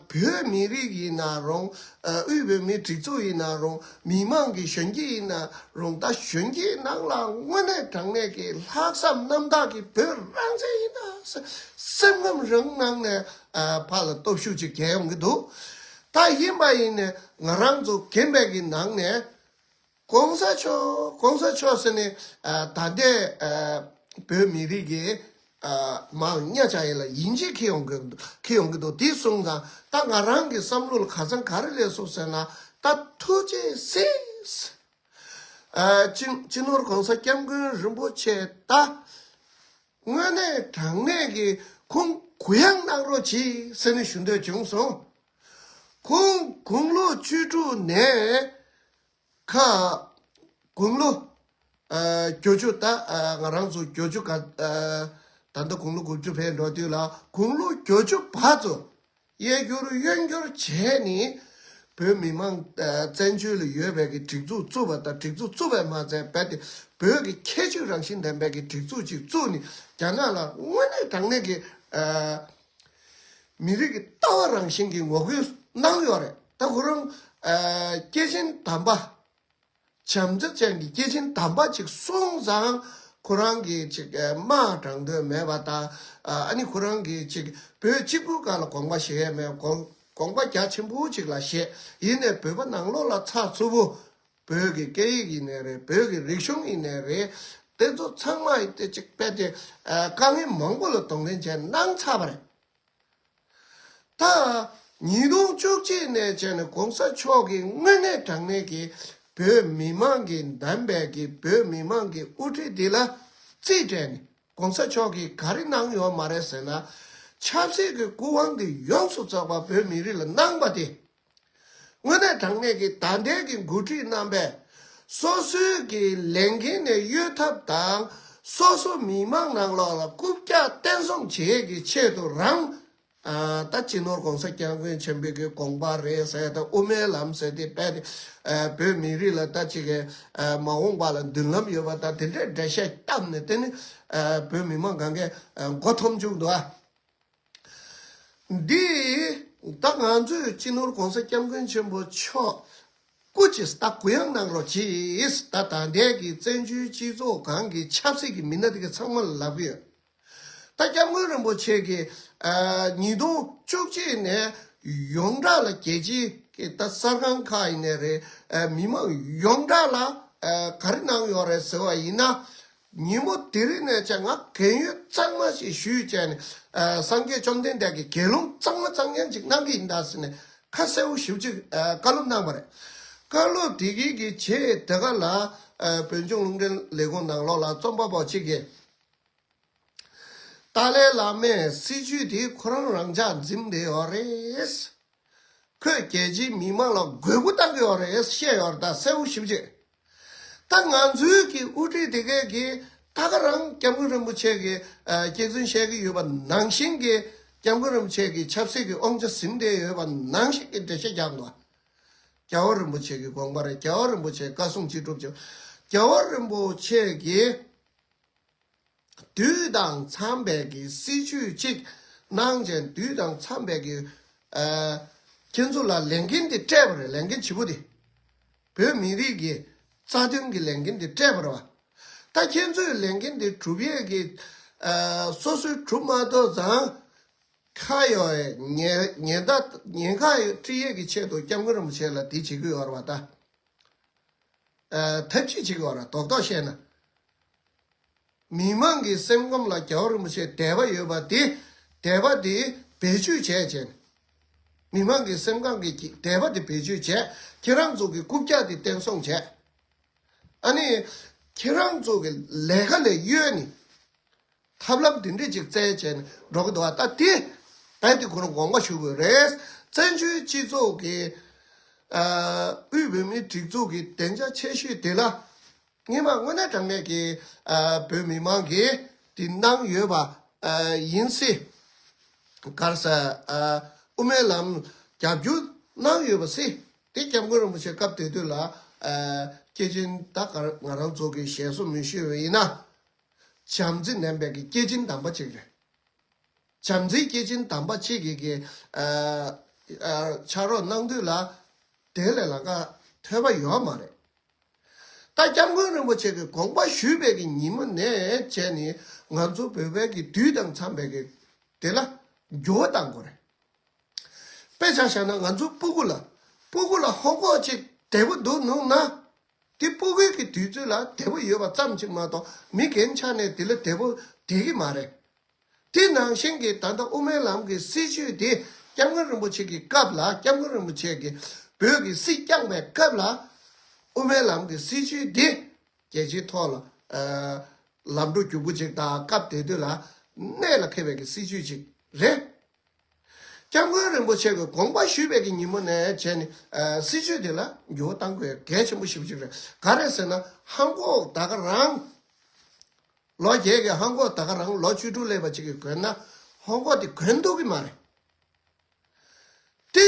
བོད་མི་རིགས་ཡིན་ན་རུང་། ཨ་དབུས་བོད་མིའི་སྒྲིག་འཛུགས་ཡིན་ན་རུང་། མི་མང་གི་གཞོན་སྐྱེས་ཡིན་ན་རུང་། ད་གཞོན་སྐྱེས་ནང་ལ་དངོས་གནས་དྲང་གནས་ཀྱི་ལྷག་བསམ་རྣམ་དག་གི་བོད་རང་བཙན་ཡིན་ན་ཟེར་སེམས་ཁམས་རང་ནང་ནས་ཨ་ཕར་ལ་སྟོབས་ཤུགས་ཅིག་རྒྱས་ཡོང་གི་འདུག་ད་ཡིན་པ་ཡིན་ནས་ང་རང་ཚོ་རྒན་པའི་གི་ནང་ནས། གོང་ས་མཆོག་གོང་ས་མཆོག་ཟེར་ནས་ཨ་ད་ལྟའི་ཨ་བོད་མི་རིགས་ཀྱི་ཨ་མང་ཉག་ཆ་ཡིན་ལ་ཡིན་གཅིག་འཁྱེར་ཡོང་གི་འཁྱེར་ཡོང་གི་འདུག་དེ་སོང་ཙང་ད་ང་རང་གི་བསམ་བློ་ལ་ཁ་སང་ག་རེ་སླེབས་སོང་ཟེར་ན། ད་ཐུགས་རྗེ་གཟིགས། ཨ་སྤྱི་སྤྱི་ནོར་གོང་ས་སྐྱབས་མགོན་རིན་པོ་ཆེ་ད་དངོས་གནས་དྲང་གནས་ཀྱི་ཁོང་གུ་ཡངས་གནང་རོགས་གྱིས་ཟེར་ནས་ཞུ་འདོད་བྱུང་སོང་། ཁོང་དགུང་ལོ་བཅུ་དྲུག་ནས། ཁ། དགུང་ལོ། ཨ་བརྒྱད་ཅུ་ད་ཨ་ང་རང་ཚོ་བརྒྱད་ཅུ་ག་ཨ་ད་ལྟ་དགུང་ལོ་དགུ་བཅུ་ཕེབས་འགྲོ་དུས་ལ་དགུང་ལོ་བརྒྱད་ཅུ་བར་དུ་གཡས་བསྐྱུར་གཡོན་བསྐྱུར་བྱས་ནས་བོད་མི་མང་ཨ་བཙན་བྱོལ་ལ་ཡོད་པའི་གི་སྒྲིག་འཛུགས་བཙུགས་པ་དང་། སྒྲིག་འཛུགས་བཙུགས་པའི་མ་ཚད་རྦད་དེ་བོད་ཀྱི་ཁྱད་ཆོས་རང་བཞིན་ལྡན་པའི་གི་སྒྲིག་འཛུགས་ཅིག་བཙུགས་ནས་རྒྱ་ནག་ལ་དངོས་གནས་དྲང་གནས་ཀྱི་ཨ་མི་རིགས་ཀྱི་ལྟ་བ་རང་བཞིན་གྱི་ངོ་རྒོལ་གནང་ཡོད་རེད། ད་ཁོ་རང་ཨ་སྐྱེས་ཆེན་དམ་པ། བྱམས་བརྩེ་ཅན་གྱི་སྐྱེས་ཆེན་དམ་པ་ཅིག་སོང་ཙང་ཁོ་རང་གིས་ཅིག་ཨ་དམག་དྲང་འདོད་མེད་པ་དང་། ཨ་ཨ་ནི་ཁོ་རང་གིས་ཅིག་བོད་གཅིག་པུའི་སྒང་ལ་དགོངས་པ་བཞེས་ཡས་མེད། དགོངས་དགོངས་པ་རྒྱ་ཆེན་པོ་ཅིག་ལ་བཞེས། ཡིན་ནའི་བོད་པ་ནང་ལོགས་ལ་ཚགས་ཚུད་པོ་བོད་ཀྱི་སྐད་ཡིག་ཡིན་ནའི་རེད། བོད་ཀྱི་རིག་གཞུང་ཡིན་ནའི་རེད། དེ་ཚོ་ཚང་མ་ཡིན་ཏེ་ཅིག་རྦད་དེ་ཨ་དཀའ་ངལ་མང་པོ་ལ་གདོང་ལེན་བྱས་གནང་ཚར་བ་རེད། ད་ཉིས་སྟོང་བཅུ་གཅིག་ནས་བྱས་ནས་གོང་ས་མཆོག་གིས་དངོས་གནས་དྲང་གནས་ཀྱི་བོད་མི་མང་གིས་བདམས་པའི་གི་བོད་མི་མང་གི་དབུ་ཁྲིད་འདི་ལ་རྩིས་སྤྲད་ནས་གོང་ས་མཆོག་གིས་ག་རེ་གནང་ཡོད་མ་རེད་ཟེར་ན། ཆབ་སྲིད་ཀྱི་སྐུ་དབང་འདི་ཡོངས་སུ་རྫོགས་པ་བོད་མི་རིགས་ལ་གནང་པ་དེ། དངོས་གནས་དྲང་གནས་ཀྱི་ད་ལྟའི་གི་འགོ་ཁྲིད་རྣམ་པས་སོ་སོའི་གི་ལས་འགན་ནས་གཡོལ་ཐབས་དང་། སོ་སོ་མི་མང་ནང་ལོགས་ལ་རྐུབ་བཀྱག་བསྟན་སྲུང་བྱེད་ཀྱི་ཆེད་དུ་རང་ཨ་ད་སྤྱི་ནོར་གོང་ས་སྐྱབས་མགོན་ཆེན་པོའི་གི་དགོངས་པ་རེད་ཟེར། ད་དབུ་མའི་ལམ་ཟེར་དེ་རྦད་དེ་ཨ་བོད་མི་རིགས་ལ་ད་ཅིག་གི་ཨ་མ་འོངས་པ་ལ་མདུན་ལམ་ཡོད་པ་དང་དེ་འདྲའི་འགྲེལ་བཤད་བཏབ་ནས་དེ་ནི་ཨ་བོད་མི་མང་གང་གས་ཨ་མགོ་འཐོམ་བཅུག་འདུག་ཨ། འདི་ད་ང་ཚོས་སྤྱི་ནོར་གོང་ས་སྐྱབས་མགོན་ཆེན་པོ་མཆོག་སྐུ་མཁྱེན། ད་གུ་ཡངས་གནང་རོགས་གྱིས། ད་ད་ལྟའི་གི་བཙན་བྱོལ་སྤྱི་ཚོགས་སྒང་གི་ཆབ་སྲིད་ཀྱི་མི་སྣ་དེ་ག་ཚང་མ་ལ་ལབ་ཀྱི་ཡོད། ད་སྐྱབས་མགོན་རིན་པོ་ཆེ་གིས་ཨ་ཉིས་སྟོང་བཅུ་གཅིག་ནས་ཡོངས་གྲགས་ལ་རྒྱལ་སྤྱིའི་གི་ད་གསར་ཁང་ཁག་ཡིན་ནའི་རེད། ཨ་མི་མང་ཡོངས་གྲགས་ལ་ཨ་ག་རེ་གནང་ཡོད་རེད་ཟེར་བ་ཡིན་ན། ཉིན་མོ་དེ་རིང་ནས་ཀྱང་ང་རྒན་ཡོལ་གཙང་མ་ཞིག་ཞུས་བྱས་ནས་ཨ་སངས་རྒྱས་བཅོམ་ལྡན་འདས་ཀྱི་དགེ་སློང་གཙང་མ་གཙང་རྐྱང་ཅིག་གནང་གི་ཡིན་ད་ཟེར་ནས་ཁ་གསལ་པོ་ཞེ་པོ་ཅིག་ཨ་བཀའ་སློབ་གནང་བ་རེད། བཀའ་སློབ་དེ་གི་གི་རྗེས་དེ་ག་ལ་ཨ་བོད་ལྗོངས་རླུང་འཕྲིན་ལས་ཁུངས་ནང་ལོགས་ལ་རྩོམ་པ་པོ་གཅིག་གིས། ཏཱ་ལའི་བླ་མས་སྲིད་ཇུས་དེ་ཁོ་རང་རང་འཇགས་འཛིན་བསྡད་ཡོད་རེད། ཁོས་རྒྱལ་སྤྱིའི་མི་མང་ལ་རྒོད་པོ་བཏང་གི་ཡོད་རེད་བཤད་ཡོད་རེད། ད་གསལ་པོ་ཞེ་པོ་ཅིག་ད་ང་ཚོའི་གི་དབུ་ཁྲིད་དེ་གས་ཀྱིས་ད་ག་རང་སྐྱབས་མགོན་རིན་པོ་ཆེ་གི་ཨ་སྐྱག་རྫུན་བཤད་ཀྱི་ཡོད་པ་ནང་བཞིན་གྱི་སྐྱབས་མགོན་རིན་པོ་ཆེ་གི་ཆབ་སྲིད་ཀྱི་དབང་ཆ་ཟིན་བསྡད་ཡོད་པ་ནང་བཞིན་གྱི་འགྲེལ་བཤད་རྒྱག་འདུག་རྒྱལ་བ་རིན་པོ་ཆེ་གི་དགོངས་པ་རེད། རྒྱལ་བ་རིན་པོ་ཆེ་བཀའ་གསུང་ཅི་སྒྲུབ་ཀྱང་རྒྱལ་བ་རིན་པོ་ཆེ་གིས། དུས་དང་འཚམས་པའི་གི་སྲིད་ཇུས་གཅིག་གནང་བྱས། དུས་དང་འཚམས་པའི་གི་ཨ་ཁྱེད་ཚོ་ལ་ལས་འགན་དེ་སྤྲད་པ་རེད། ལས་འགན་ལྗིད་པོ་དེ། བོད་མི་རིགས་ཀྱི་རྩ་དོན་གྱི་ལས་འགན་དེ་སྤྲད་པ་རེད་བ། ད་ཁྱེད་ཚོས་ལས་འགན་དེ་སྒྲུབ་ཡས་ཀྱི་ཨ་སོ་སོས་སྒྲུབ་མ་ཐུབ་ཙང་། ཁ་ཡོད་ཉེན་ཉེན་བརྡ་ཉེན་ཁ་ཡོད་སྤྲད་ཡས་ཀྱི་ཆེད་དུ་སྐྱབས་མགོན་རིན་པོ་ཆེ་ལ་དེ་བྱེད་ཀྱི་ཡོད་རེད་བ་ད། ཨ་ཐབས་ཇུས་བྱེད་ཀྱི་ཡོད་རེད། རྡོག་རྡོག་བཤད་ན། མི་མང་གི་སེམས་ཁམས་ལ་རྒྱལ་བ་རིན་པོ་ཆེའི་དད་པ་ཡོད་པ་དེ། དད་པ་དེ་བེད་སྤྱོད་བྱས་བྱས། མི་མང་གི་སེམས་ཁམས་ཀྱི་དད་པ་དེ་བེད་སྤྱོད་བྱས། ཁྱེད་རང་ཚོ་གི་རྐུབ་བཀྱག་དེ་བསྟན་སྲུང་བྱས། ཨ་ནི། ཁྱེད་རང་ཚོ་གི་ལས་ཀ་ལས་གཡོལ་ནས། ཐབས་ལམ་འདི་འདྲས་ཅིག་བཙལ་བྱས་ནས་འགྲོ་གི་འདུག་བ། ད་དེ་རྦད་དེ་ཁོ་རང་དགོངས་པ་ཞུ་དགོས་རེད། བཙན་བྱོལ་སྤྱི་ཚོགས་ཀྱི་ཨ་དབུས་བོད་མིའི་སྒྲིག་འཛུགས་ཀྱི་བདེ་འཇགས་ཆེ་ཤོས་དེ་ལ། སྔོན་མ་དངོས་གནས་དྲང་གནས་ཀྱི་ཨ་བོད་མི་མང་གིས་དེ་གནང་ཡོད་པ་ཨ་ཡིན་སྲིད། ག་རེ་ཟེར། ཨ་དབུ་མའི་ལམ་རྒྱབ་སྐྱོར་གནང་ཡོད་པ་སྲིད། དེ་སྐྱབས་མགོན་རིན་པོ་ཆེ་སྐབས་དེ་དུས་ལ་ཨ་སྐྱེས་ཆེན་ད་ག་ང་རང་ཚོ་གི་ཞལ་གསུང་མི་ཞུས་པ་ཡིན་ན། བྱམས་བརྩེ་ལྡན་པའི་གི་སྐྱེས་ཆེན་དམ་པ་ཅིག་རེད། བྱམས་བརྩེའི་སྐྱེས་ཆེན་དམ་པ་གཅིག་གིས་ཀྱི་ཨ་ཨ་ཕྱག་རོགས་གནང་དུས་ལ་དེ་ལས་ལམ་ཁ་ཐོན་པ་ཡོད་མ་རེད། ད་སྐྱབས་མགོན་རིན་པོ་ཆེ་གི་དགོངས་པ་ཞུས་པའི་གི་ཉིན་མོ་ནས་བྱས་ནས་ང་ཚོ་བོད་པའི་གི་དུས་དང་འཚམས་པའི་གི་དེ་ལ་འགྱུར་བ་གཏང་དགོས་རེད། དཔེ་ཆ་བཞག་ན་ང་ཚོ་སྤུ་གུ་ལ་སྤུ་གུ་ལ་ཧོ་ཀོག་ཅིག་བདེ་པོ་འདུག་ནུག་ན། དེ་སྤུ་གུའི་གི་དུས་ཚོད་ལ་བདེ་པོ་ཡོད་པ་ཙམ་ཅིག་མ་གཏོགས་མི་རྒན་ཆགས་ནས་དེ་ལ་བདེ་པོ་བསྡད་ཀྱི་མ་རེད། དེ་ནང་བཞིན་གྱི་ད་ལྟ་དབུ་མའི་ལམ་གྱི་སྲིད་བྱུས་དེ་སྐྱབས་མགོན་རིན་པོ་ཆེ་གི་སྐབས་ལ་སྐྱབས་མགོན་རིན་པོ་ཆེ་གིས་བོད་ཀྱི་སྲིད་བསྐྱངས་པའི་སྐབས་ལ་དབུ་མའི་ལམ་གྱི་སྲིད་བྱུས་དེ་རྒྱལ་སྤྱིའི་ཐོག་ལ་ཨ་ལམ་འགྲོ་རྒྱུག་པོ་ཅིག་དང་སྐབས་དེ་དུས་ལ་གནད་ལ་འཁེལ་བའི་གི་སྲིད་བྱུས་ཅིག་རེད། སྐྱབས་མགོན་རིན་པོ་ཆེ་གིས་དགོངས་པ་ཞུས་པའི་གི་ཉིན་མོ་ནས་བྱས་ནས་ཨ་སྲིད་བྱུས་དེ་ལ་འགྱུར་བ་གཏང་དགོས་གལ་ཆེན་པོ་ཞེ་པོ་ཅིག་རེད། ག་རེ་ཟེར་ན་ཧང་ཀོག་ད་ག་རང་ལོ་བརྒྱད་ཀྱི་ཧང་ཀོག་ད་ག་རང་ལོ་བཅུ་དྲུག་སླེབས་པ་ཅིག་གི་གོན་ན་ཧང་ཀོག་དེ་གོན་ཐུབ་ཀྱི་མ་རེད། དེ་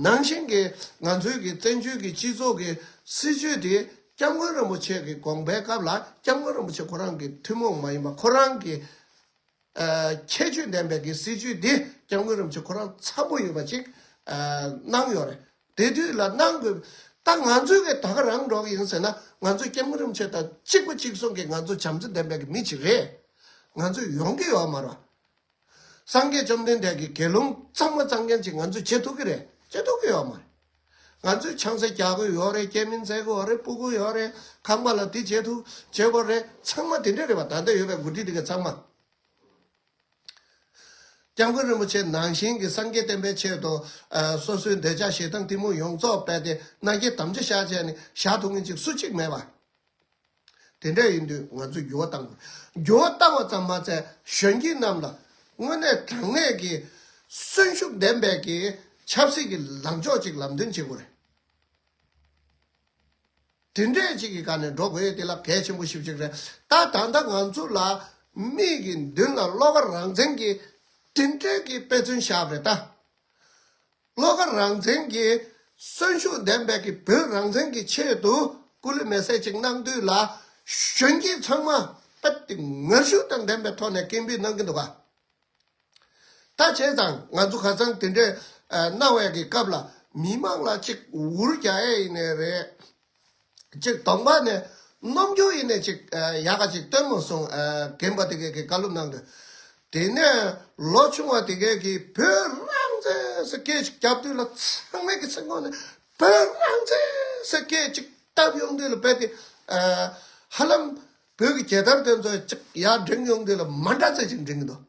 ནང་བཞིན་གྱི་ང་ཚོའི་གི་བཙན་བྱོལ་གྱི་སྤྱི་ཚོགས་ཀྱི་སྲིད་བྱུས་དེ་སྐྱབས་མགོན་རིན་པོ་ཆེ་གི་དགོངས་པའི་སྐབས་ལ་སྐྱབས་མགོན་རིན་པོ་ཆེ་ཁོ་རང་གི་ཐུན་མོང་མ་ཡིན་པ་ཁོ་རང་གི་ཨ་ཁྱད་ཆོས་ལྡན་པའི་གི་སྲིད་བྱུས་འདི་སྐྱབས་མགོན་རིན་པོ་ཆེ་ཁོ་རང་འཚམ་པོ་ཡོད་པ་ཅིག་ཨ་གནང་ཡོད་རེད། དེ་དུས་ལ་གནང་དགོས། ད་ང་ཚོའི་གི་ད་ག་རང་འགྲོ་གི་ཡིན་ཟེར་ན་ང་ཚོ་སྐྱབས་མགོན་རིན་པོ་ཆེ་དང་གཅིག་པ་གཅིག་མཚུངས་ཀྱི་ང་ཚོ་བྱམས་བརྩེ་ལྡན་པའི་གི་མི་ཅིག་རེད། ང་ཚོ་ཡོང་གི་ཡོད་མ་རེད། སངས་རྒྱས་བཅོམ་ལྡན་འདས་ཀྱི་དགེ་སློང་གཙང་མ་གཙང་རྐྱང་ཅིག་ང་ཚོས་བྱེད་ཐུབ་ཀྱི་རེད། བྱེད་ཐུབ་ཀྱི་ཡོད་མ་རེད། ང་ཚོས་ཆང་ས་རྒྱག་གི་ཡོད་རེད། སྐྱེ་དམན་བཙལ་གི་ཡོད་རེད། སྤུ་གུ་ཡོད་རེད། ཁང་པ་ལ་འདི་བྱེད་ཐུབ་བྱེད་དགོས་རེད། ཚང་མ་དེ་འདྲ་རེད་པ། ད་ལྟ་ཡོད་པའི་འགོ་ཁྲིད་དེ་ག་ཚང་མ། སྐྱབས་མགོན་རིན་པོ་ཆེ་ནང་བཞིན་གྱི་སངས་རྒྱས་བསྟན་པའི་ཆེད་དུ་ཨ་སོ་སོའི་འདོད་ཆགས་ཞེ་སྡང་གཏི་མུག་ཡོངས་རྫོགས་རྦད་དེ་མནའ་སྐྱེལ་དམ་བཅའ་བཞག་བྱས་ནས་བཞག་ཐུབ་མཁན་ཅིག་སུ་གཅིག་མེད་པ། དེ་འདྲ་ཡིན་དུས་ང་ཚོས་འགྱུར་བ་གཏང་དགོས། འགྱུར་བ་བཏང་བ་ཙམ་མ་ཚད་གཞོན་སྐྱེས་རྣམས་ལ་དངོས་གནས་དྲང་གནས་ཀྱི་གསོན་ཤུགས་ལྡན་པའི་གི་ཆབ་སྲིད་ཀྱི་ལངས་ཕྱོགས་ཅིག་ལམ་སྟོན་བྱེད་དགོས་རེད། དེ་འདྲས་ཅིག་གི་སྒང་ནས་འགྲོ་དགོས་ཡས་དེ་ལ་གལ་ཆེན་པོ་ཞེ་པོ་ཅིག་རེད། ད་ད་ལྟ་ང་ཚོ་ལ་མིག་གི་མདུན་ལ་བློ་དགའ་རང་བཙན་གྱི་དེ་འདྲས་ཀྱི་དཔེ་མཚོན་བཞག་པ་རེད་ད། བློ་དགའ་རང་བཙན་གྱི་གསོན་ཤུགས་ལྡན་པའི་གི་བོད་རང་བཙན་གྱི་ཆེད་དུ་སྐུ་ལུས་མེ་བསྲེགས་ཅིག་གནང་དུས་ལ་གཞོན་སྐྱེས་ཚང་མ་དཔེ་དེ་ངར་ཤུགས་དང་ལྡན་པའི་ཐོག་ནས་སྐད་འབོད་གནང་གི་འདུག་ག། ད་བྱས་ཙང་ང་ཚོ་ཁ་སང་དེ་འདྲས་ཨ་གནང་བའི་གི་སྐབས་ལ་མི་མང་ལ་ཅིག་འུར་རྒྱག་ཡས་ཡིན་ནའི་རེད། ཅིག་གདོང་པ་ནས་རྣམ་འགྱུར་ཡིན་ནའི་ཅིག་ཨ་ཡག་ག་ཅིག་སྟོན་མ་སོང་། ཨ་རྒན་པ་དེ་གས་ཀྱི་བཀའ་སློབ་གནང་དུས། དེ་ནས་ལོ་ཆུང་བ་དེ་གས་ཀྱིས་བོད་རང་བཙན་ཟེར་སྐད་ཅིག་རྒྱབ་དུས་ལ་ཚང་མས་ཀྱི་སེམས་ཁོང་ནས་བོད་རང་བཙན་ཟེར་སྐད་ཅིག་བཏབ་ཡོང་དུས་ལ་རྦད་དེ་ཨ་ཧ་ལམ་བོད་ཀྱི་རྒྱལ་དར་དེ་ཚོ་ཅིག་ཡར་བསྒྲེངས་ཡོང་དུས་ལ་མ་འདྲ་ཚད་ཅིག་འགྲེང་གི་འདུག།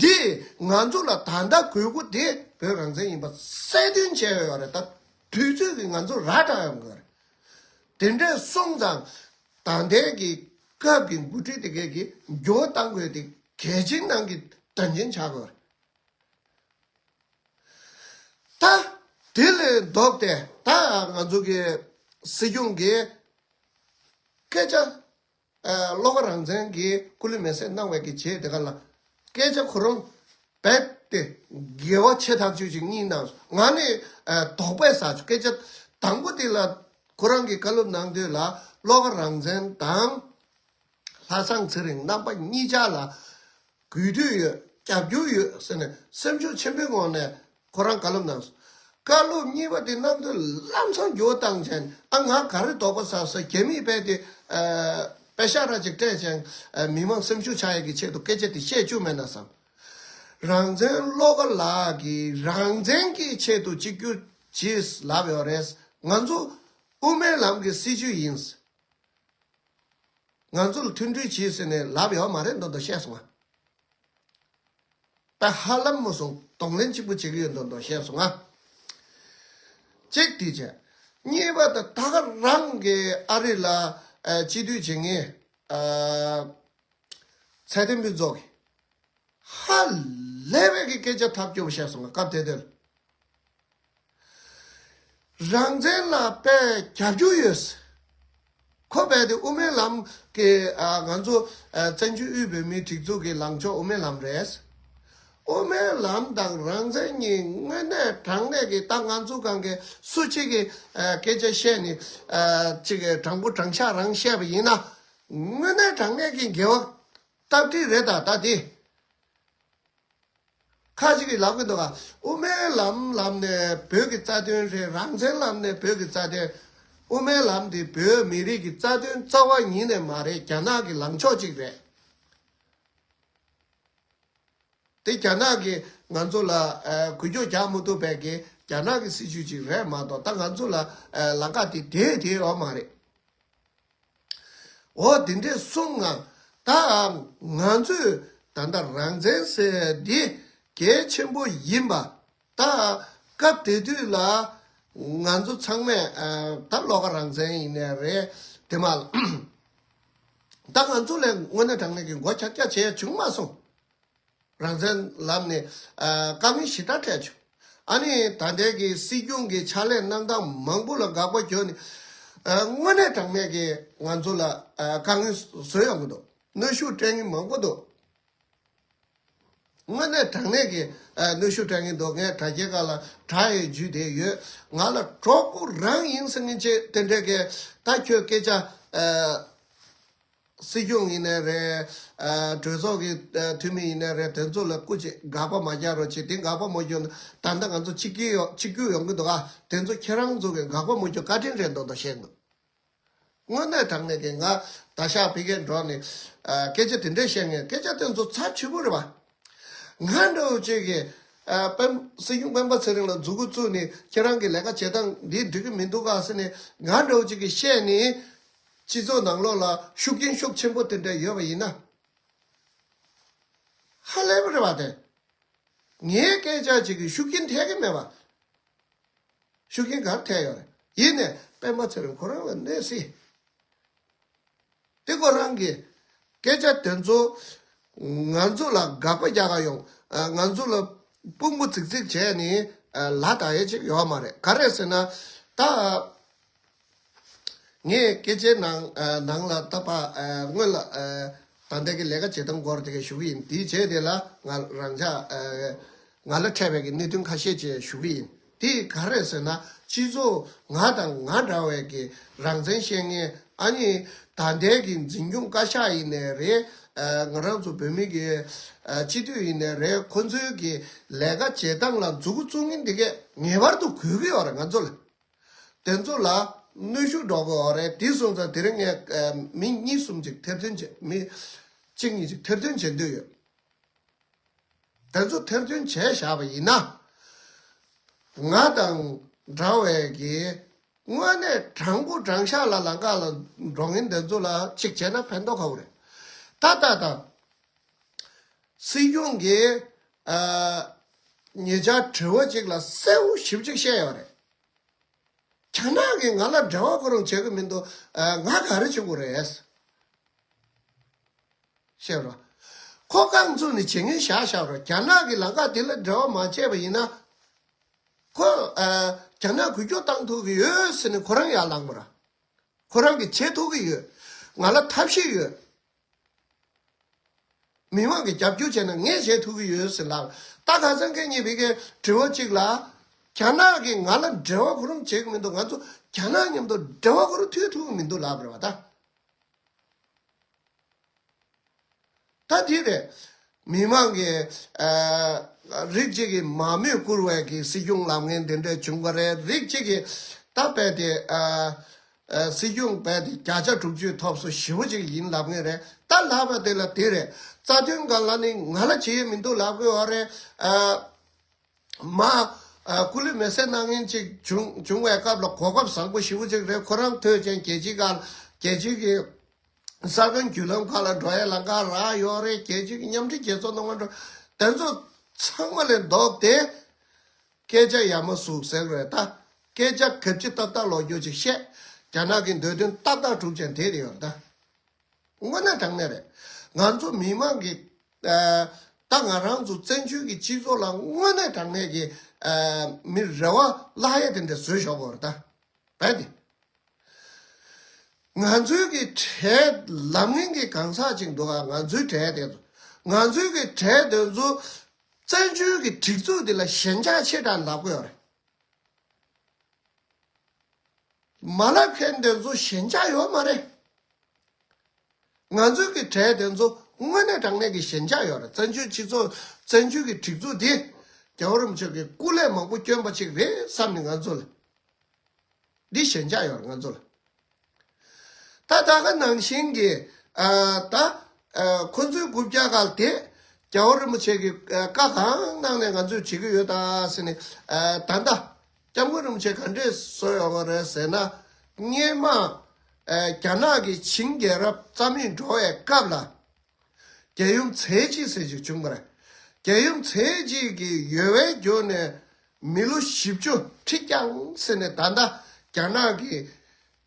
འདི་ང་ཚོ་ལ་ད་ལྟ་དགོས་མཁོ་དེ་བོད་རང་བཙན་ཡིན་པ་གསལ་སྟོན་བྱས་ཡོད་རེད། ད་དུས་ཚོད་ཀྱིས་ང་ཚོ་ར་སྤྲད་ཡོང་གི་རེད། དེ་འདྲས་སོང་ཙང་ད་ལྟའི་གི་སྐབས་ཀྱི་འགོ་ཁྲིད་དེ་གས་ཀྱིས་འགྱུར་བ་གཏང་དགོས་དེ་གལ་ཆེན་ནང་གི་དོན་ཆེན་ཆགས་དགོས་རེད། ད་དེ་ལས་ལྡོག་སྟེ་ད་ང་ཚོ་གི་སྲིད་སྐྱོང་གི་སྐད་ཆ། ཨ་བློ་དགའ་རང་བཙན་གྱིས་སྐུ་ལུས་མེ་བསྲེགས་གནང་བའི་གི་རྗེས་དེ་ག་ལ་སྐད་ཆ་ཁོ་རང་རྦད་དེ་འགལ་བ་ཆེ་ཐག་ཆོད་ཅིག་གཉིས་གནང་སོང་། ང་ནི་ཨ་དོགས་པ་ཟ་བྱུང་། སྐད་ཆ་དང་པོ་དེ་ལ་ཁོ་རང་གིས་བཀའ་སློབ་གནང་དུས་ལ་བློ་དགའ་རང་བཙན་དང་ལྷ་བཟང་ཚེ་རིང་རྣམ་པ་གཉིས་ཆ་ལ་གུས་འདུད་ཡོད། རྒྱབ་སྐྱོར་ཡོད་ཟེར་ནས་སེམས་ཤུགས་ཆེན་པོའི་ངང་ནས་ཁོ་རང་བཀའ་སློབ་གནང་སོང་། བཀའ་སློབ་གཉིས་པ་དེ་གནང་དུས་ལམ་སང་འགྱུར་བ་བཏང་བྱས། ཨ་ང་ག་རེ་དོགས་པ་ཟ་ཟེར། རྒྱ་མིས་རྦད་དེ་ཨ་པེ་ཤག་ར་ཅིག་སྤྲད་བྱས་ཨ་མི་མང་སེམས་ཤུགས་ཆག་ཡས་ཀྱི་ཆེད་དུ་སྐད་ཆ་དེ་བཤད་བཅུག་མེད་ན་བསམ། རང་བཙན་བློ་དགའ་ལགས་ཀྱིས་རང་བཙན་གྱི་ཆེད་དུ་གཅིག་གྱུར་གྱིས་ལབ་ཡོད་རེད། ང་ཚོ་དབུ་མའི་ལམ་གྱི་སྲིད་བྱུས་ཡིན། ང་ཚོ་ལ་མཐུན་སྒྲིལ་གྱིས་ཟེར་ནས་ལབ་ཡོད་མ་རེད་མདོག་མདོག་བཤད་སོང་ང་། ད་ཧ་ལམ་མ་སོང་གདོང་ལེན་གཅིག་པུ་བྱེད་ཀྱི་ཡོད་མདོག་མདོག་བཤད་སོང་ང་། གཅིག་དེ་བྱས། གཉིས་པ་ད་ད་ག་རང་གི་ཨ་རི་ལ་ཨ་སྤྱི་འཐུས་བྱེད་མཁན་ཨ་ཚེ་བརྟན་ཕུན་ཚོགས་ཀྱིས་ཧ་ལས་པའི་གི་སྐད་ཆ་ཐབས་སྐྱོ་པོ་བཤད་སོང་ང་། སྐབས་དེ་དུས་རང་བཙན་ལ་དཔེ་རྒྱབ་སྐྱོར་ཡོད། ཁོ་རྦད་དེ་དབུ་མའི་ལམ་གྱི་ཨ་ང་ཚོ་ཨ་བཙན་བྱོལ་དབུས་བོད་མིའི་སྒྲིག་འཛུགས་ཀྱི་ལངས་ཕྱོགས་དབུ་མའི་ལམ་རེད། དབུ་མའི་ལམ་དང་རང་བཙན་གཉིས་དངོས་གནས་དྲང་གནས་ཀྱི་ད་ང་ཚོ་གང་གི་སུ་གཅིག་གིས་ཨ་སྐད་ཆ་བཤད་ནས་ཨ་གཅིག་གིས་དྲང་པོ་དྲང་བཞག་རང་བཤད་པ་ཡིན་ན་དངོས་གནས་དྲང་གནས་ཀྱི་འགལ་བ་སྟབས་བདེ་རེད། ད་ད་དེ། ཁ་ཅིག་གིས་ལབ་གི་འདུག་ག། དབུ་མའི་ལམ་ལབ་ནས་བོད་ཀྱི་རྩ་དོན་རེད། རང་བཙན་ལབ་ནས་བོད་ཀྱི་རྩ་དོན། དབུ་མའི་ལམ་འདི་བོད་མི་རིགས་ཀྱི་རྩ་དོན་རྩ་བ་ཉིད་ནས་མ་རེད། རྒྱ་ནག་གི་ལངས་ཕྱོགས་ཅིག་རེད། དེ་རྒྱ་ནག་གིས་ང་ཚོ་ལ་ཨ་འགུལ་སྐྱོད་རྒྱག་མི་ཐུབ་པའི་གི་རྒྱ་ནག་གི་སྲིད་ཇུས་ཅིག་རེད་མ་གཏོགས། ད་ང་ཚོ་ལ་ཨ་ལམ་ཁ་དེ་དེ་དེ་ཡོད་མ་རེད། འོ་དེ་འདྲས་གསུངས་ང་། ད་ང་ཚོས་ད་ལྟ་རང་བཙན་ཟེར་འདི་གལ་ཆེན་པོ་ཡིན་པ། ད་སྐབས་དེ་དུས་ལ་ང་ཚོ་ཚང་མས་ཨ་ད་བློ་དགའ་རང་བཙན་ཡིན་ནའི་རེད། དེ་མ་ད་ང་ཚོ་ལས་དངོས་གནས་དྲང་གནས་ཀྱི་མགོ་འཁྱག་འཁྱག་བྱས་བྱུང་མ་སོང་། རང་བཙན་ལམ་ནས་ཨ་དཀའ་ངལ་ཞེ་དྲག་འཕྲད་བྱུང་། ཨ་ནི་ད་ལྟའི་གི་སྲིད་སྐྱོང་གི་ཕྱག་ལས་གནང་སྟངས་མང་པོ་ལ་དགག་པ་བརྒྱབ་ནས་ཨ་དངོས་གནས་དྲང་གནས་ཀྱི་ང་ཚོ་ལ་ཨ་དཀའ་ངལ་བཟོ་ཡོང་གི་འདུག། གནོན་ཤུགས་སྤྲད་མཁན་མང་པོ་འདུག། དངོས་གནས་དྲང་གནས་ཀྱི་ཨ་གནོན་ཤུགས་སྤྲད་མཁན་འདུག། ངས་དྲ་རྒྱའི་སྒང་ལ་དྲ་ཡི་བརྒྱུད་དེ་ཡོད། ང་ལ་གྲོགས་པོ་རང་ཡིན་ཟེར་མཁན་ཅིག་དེ་འདྲས་ཀྱི་ད་ཁྱོད་སྐད་ཆ་ཨ་སྲིད་སྐྱོང་ཡིན་ནའི་རེད། ཨ་གྲོས་ཚོགས་ཀྱི་ཨ་འཐུས་མི་ཡིན་ནའི་རེད། དེ་ཚོ་ལ་སྐུ་མཁྱེན་དགག་པ་མ་རྒྱག་རོགས་བྱེད། དེ་དགག་པ་མ་རྒྱག་ན་ད་ལྟ་ང་ཚོ་གཅིག་གྱུར་ཡོང་གཅིག་གྱུར་ཡོང་གི་འདུག་ག། དེ་ཚོ་ཁྱེད་རང་ཚོ་གི་དགག་པ་མ་རྒྱག་བཀའ་དྲིན་རེད་མདོག་མདོག་བཤད་འདུག། དངོས་གནས་དྲང་གནས་ཀྱི་ང་ད་ཤག་ཕ་གིར་འགྲོ་ནས་ཨ་སྐད་ཆ་དེ་འདྲས་བཤད་མཁན། སྐད་ཆ་དེ་ཚོ་ཚབས་ཆེ་པོ་རེད་པ། ང་འདྲ་བོ་ཅིག་གིས་ཨ་སྤེན་སྲིད་སྐྱོང་སྤེན་པ་ཚེ་རིང་ལ་མཛུབ་གུ་བཙུགས་ནས་ཁྱེད་རང་གི་ལས་ཀ་བྱེད་སྟངས་འདི་འགྲིག་གི་མི་འདུག་ག་ཟེར་ནས་ང་འདྲ་བོ་ཅིག་གིས་བཤད་ནས་སྤྱི་ཚོགས་ནང་ལོགས་ལ་ཤུགས་རྐྱེན་ཤུགས་ཆེན་པོ་དེ་འདྲ་ཡོད་པ་ཡིན་ན། ཧ་ལས་པ་རེད་པ་དེ། ངའི་སྐད་ཆ་ཅིག་གིས་ཤུགས་རྐྱེན་ཐེབས་ཀྱི་མེད་པ། ཤུགས་རྐྱེན་ག་རེ་ཐེབས་ཡོད་རེད། ཡིན་ནའི་སྤེན་པ་ཚེ་རིང་ཁོ་རང་ལ་གནོད་སྲིད། དེ་ཁོ་རང་གི་སྐད་ཆ་དེ་ཚོ་ང་ཚོ་ལ་དགག་པ་རྒྱག་ག་ཡོང་། ཨ་ང་ཚོ་ལ་དཔུང་པ་འཛིག་འཛིག་བྱས་ནས་ཨ་ལ་ད་ཡས་ཅིག་ཡོད་མ་རེད། ག་རེ་ཟེར་ན་ད། ངས་སྐད་ཆའི་ནང་ཨ་ནང་ལ་ད་ཕ་ཨ་སྔོན་ལ་ཨ་ད་ལྟ་གི་ལས་ཀ་བྱེད་སྟངས་སྐོར་དེ་ག་ཞུ་གི་ཡིན། དེའི་རྗེས་དེ་ལ་ང་རང་ཅག་ཨ་ང་ལ་འཕྲད་པའི་གི་གནད་དོན་ཁ་ཤས་ཅིག་ཞུ་གི་ཡིན། དེ་ག་རེ་ཟེར་ན་སྤྱི་ཚོགས་ང་དང་ང་འདྲ་བའི་གི་རང་བཙན་བཤད་མཁན། ཨ་ནི་ད་ལྟའི་གི་འཛིན་སྐྱོང་བཀའ་ཤག་ཡིན་ནའི་རེད། ཨ་ང་རང་ཚོ་བོད་མི་གི་ཨ་སྤྱི་འཐུས་ཡིན་ནའི་རེད། ཁོ་ཚོའི་གི་ལས་ཀ་བྱེད་སྟངས་ལ་མཛུབ་གུ་བཙུགས་མཁན་དེ་གས་ངེས་པར་དུ་དགོས་ཀྱི་ཡོད་རེད་ང་ཚོ་ལ། དེ་ཚོ་ལ་གནོན་ཤུགས་འགྲོ་གི་ཡོད་རེད། དེ་སོང་ཙང་དེ་རིང་ངས་ཨ་མི་གཉིས་གསུམ་ཅིག་ཐེར་འདོན་བྱེད། མི་གཅིག་གཉིས་ཅིག་ཐེར་འདོན་བྱེད་འདོད་ཡོད། དེ་ཚོ་ཐེར་འདོན་བྱས་བཞག་པ་ཡིན་ན། ང་དང་འདྲ་བའི་གི་དངོས་གནས་དྲང་པོ་དྲང་བཞག་ལ་ལམ་ཁ་ལ་འགྲོ་མཁན་དེ་ཚོ་ལ་ཅིག་བྱས་ན་ཕན་ཐོགས་ཁ་པོ་རེད། ད་ད་ད། སྲིད་སྐྱོང་གིས་ཨ་ཉེ་ཆར་དྲི་བ་གཅིག་ལ་གསལ་པོ་ཞེ་པོ་ཅིག་བཤད་ཡོད་རེད། རྒྱ་ནག་གིས་ང་ལ་འབྲེལ་བ་ཁོ་རང་བྱེད་ཀྱི་མི་འདུག། ཨ་ང་ག་རེ་བྱེད་དགོས་རེད། ཤེས་རོགས། ཁོ་རྐང་བཙུགས་ནས་བྱེད་མཁན་བཞག་བཞག་རོགས། རྒྱ་ནག་གིས་ལམ་ཁ་དེ་ལ་འབྲེལ་བ་མ་བྱས་པ་ཡིན་ན། ཁོ་ཨ་རྒྱ་ནག་འགུལ་སྐྱོད་བཏང་ཐུབ་ཀྱི་ཡོད་ཟེར་ནས་ཁོ་རང་ཡར་ལངས་པ་ར། ཁོ་རང་གིས་བྱེད་ཐུབ་ཀྱི་ཡོད། ང་ལ་ཐབས་ཤེས་ཡོད། མི་མང་གིས་རྒྱབ་སྐྱོར་བྱས་ན་ངས་བྱེད་ཐུབ་ཀྱི་ཡོད་ཟེར་ལབ། ད་ཁ་སང་ཁ་ཉིན་ཕ་གིའི་དྲི་བ་གཅིག་ལ། རྒྱ་ནག་གིས་ང་ལ་འབྲེལ་བ་ཁོ་རང་བྱེད་ཀྱི་མི་འདུག། ང་ཚོ་རྒྱ་ནག་མཉམ་དུ་འབྲེལ་བ་ཁོ་རང་མཐུད་ཐུབ་ཀྱི་མི་འདུག་ལབ་རེད་བ་ད། ད་དེ་རེད། མི་མང་གིས་ཨ་རིགས་གཅིག་གིས་མང་མོས་བཀུར་བའི་གི་སྲིད་སྐྱོང་ལབ་མཁན་དེ་འདྲ་བྱུང་བ་རེད། རིགས་གཅིག་གིས་ད་རྦད་དེ་ཨ་ཨ་སྲིད་སྐྱོང་རྦད་དེ་བརྒྱ་ཆ་དྲུག་ཅུ་ཐོབ་སོང་། ཞེ་པོ་ཅིག་ཡིན་ལབ་མཁན་རེད། ད་ལབ་པ་དེ་ལ་དེ་རེད། རྩ་དོན་སྒང་ལ་ནི་ང་ལ་བྱེད་ཡས་མི་འདུག་ལབ་དགོས་བ་རེད། ཨ་མ་ཨ་སྐུ་ལུས་མེ་སྲེག་གནང་མཁན་ཅིག་བྱུང་བྱུང་བའི་སྐབས་ལ་གོ་སྐབས་བཟང་པོ་ཞེ་པོ་ཅིག་རེད། ཁོ་རང་ཐོས་ཅན་རྒྱལ་སྤྱིའི་སྒང་རྒྱལ་སྤྱིའི་གི་གསར་ཁང་བརྒྱུད་ལམ་ཁག་ལ་འགྲོ་ཡའི་ལམ་ཁ་རག་ཡོད་རེད། རྒྱལ་སྤྱིའི་གི་མཉམ་འབྲེལ་རྒྱལ་ཚོགས་ནང་ང་འགྲོ། དེ་ཚོ་ཚང་མ་ལས་ལྡོག་སྟེ། སྐད་ཆ་ཡ་མ་ཟུག་ཟེར་རེད་ད། སྐད་ཆ་གབ་ཅིག་ཏག་ཏག་ལོག་རྒྱུ་ཅིག་བཤད། རྒྱ་ནག་གི་འདོད་དོན་ཏག་ཏག་སྒྲུབ་ཅན་དེ་རེད་ཡོད་རེད་ད། དངོས་གནས་དྲང་གནས་རེད། ང་ཚོ་མི་མང་གི་ཨ་ད་ང་རང་ཚོ་བཙན་བྱོལ་གྱི་སྤྱི་ཚོགས་ལ་དངོས་གནས་དྲང་གནས་ཀྱི་ཨ་མི་རེ་བ་བརླག་ཡས་དེ་འདྲ་བཟོས་ཞོག་གོ་རེད་ད། རྦད་དེ། ང་ཚོའི་གི་གྲས་ལབ་མཁན་གྱི་གང་ཟག་ཅིག་འདུག་ག། ང་ཚོའི་གྲས་དེ་ཚོ། ང་ཚོའི་གི་གྲས་དེ་ཚོ་བཙན་བྱོལ་གྱི་སྒྲིག་འཛུགས་འདི་ལ་ཞེན་ཆགས་ཆེ་དྲགས་ལབ་གི་ཡོད་རེད། མ་ལབ་མཁན་དེ་ཚོ་ཞེན་ཆགས་ཡོད་མ་རེད། ང་ཚོའི་གི་གྲས་དེ་ཚོ་ དངོས་གནས་དྲང་གནས་ཀྱི་ཞེན་ཆགས་ཡོད་རེད། བཙན་བྱོལ་སྤྱི་ཚོགས་བཙན་བྱོལ་གྱི་སྒྲིག་འཛུགས་འདི་རྒྱལ་བ་རིན་པོ་ཆེ་གི་སྐུ་ལས་མང་པོ་བསྐྱོན་པ་ཅིག་རེད་བསམ་ནས་ང་ཚོ་ལ་འདི་ཞེན་ཆགས་ཡོད་རེད་ང་ཚོ་ལ། ད་ད་ག་ནང་བཞིན་གྱི་ཨ་ད་ཨ་ཁོ་ཚོའི་རྐུབ་བཀྱག་སྒང་དེ་རྒྱལ་བ་རིན་པོ་ཆེ་གི་ཨ་བཀའ་གང་གནང་ནས་ང་ཚོས་བྱེད་ཀྱི་ཡོད་ད་ཟེར་ནས་ཨ་ད་ལྟ་སྐྱབས་མགོན་རིན་པོ་ཆེ་ག་འདྲས་གསུངས་ཡོད་པ་རེད་ཟེར་ན། སྔོན་མ་ཨ་རྒྱ་ནག་གིས་ཆིང་རྒྱལ་རབས་རྩ་མེད་འགྲོ་བའི་སྐབས་ལ། རྒྱལ་ཡུམ་ཚེ་གཅིག་ཟེར་ཅིག་བྱུང་བ་རེད། རྒྱལ་ཡུམ་ཚེ་གཅིག་གི་ཡོལ་བས་བསྐྱོར་ནས་མི་ལོ་བཞི་བཅུ་ཁྲི་བརྐྱངས་ཟེར་ནས་ད་ལྟ་རྒྱ་ནག་གི་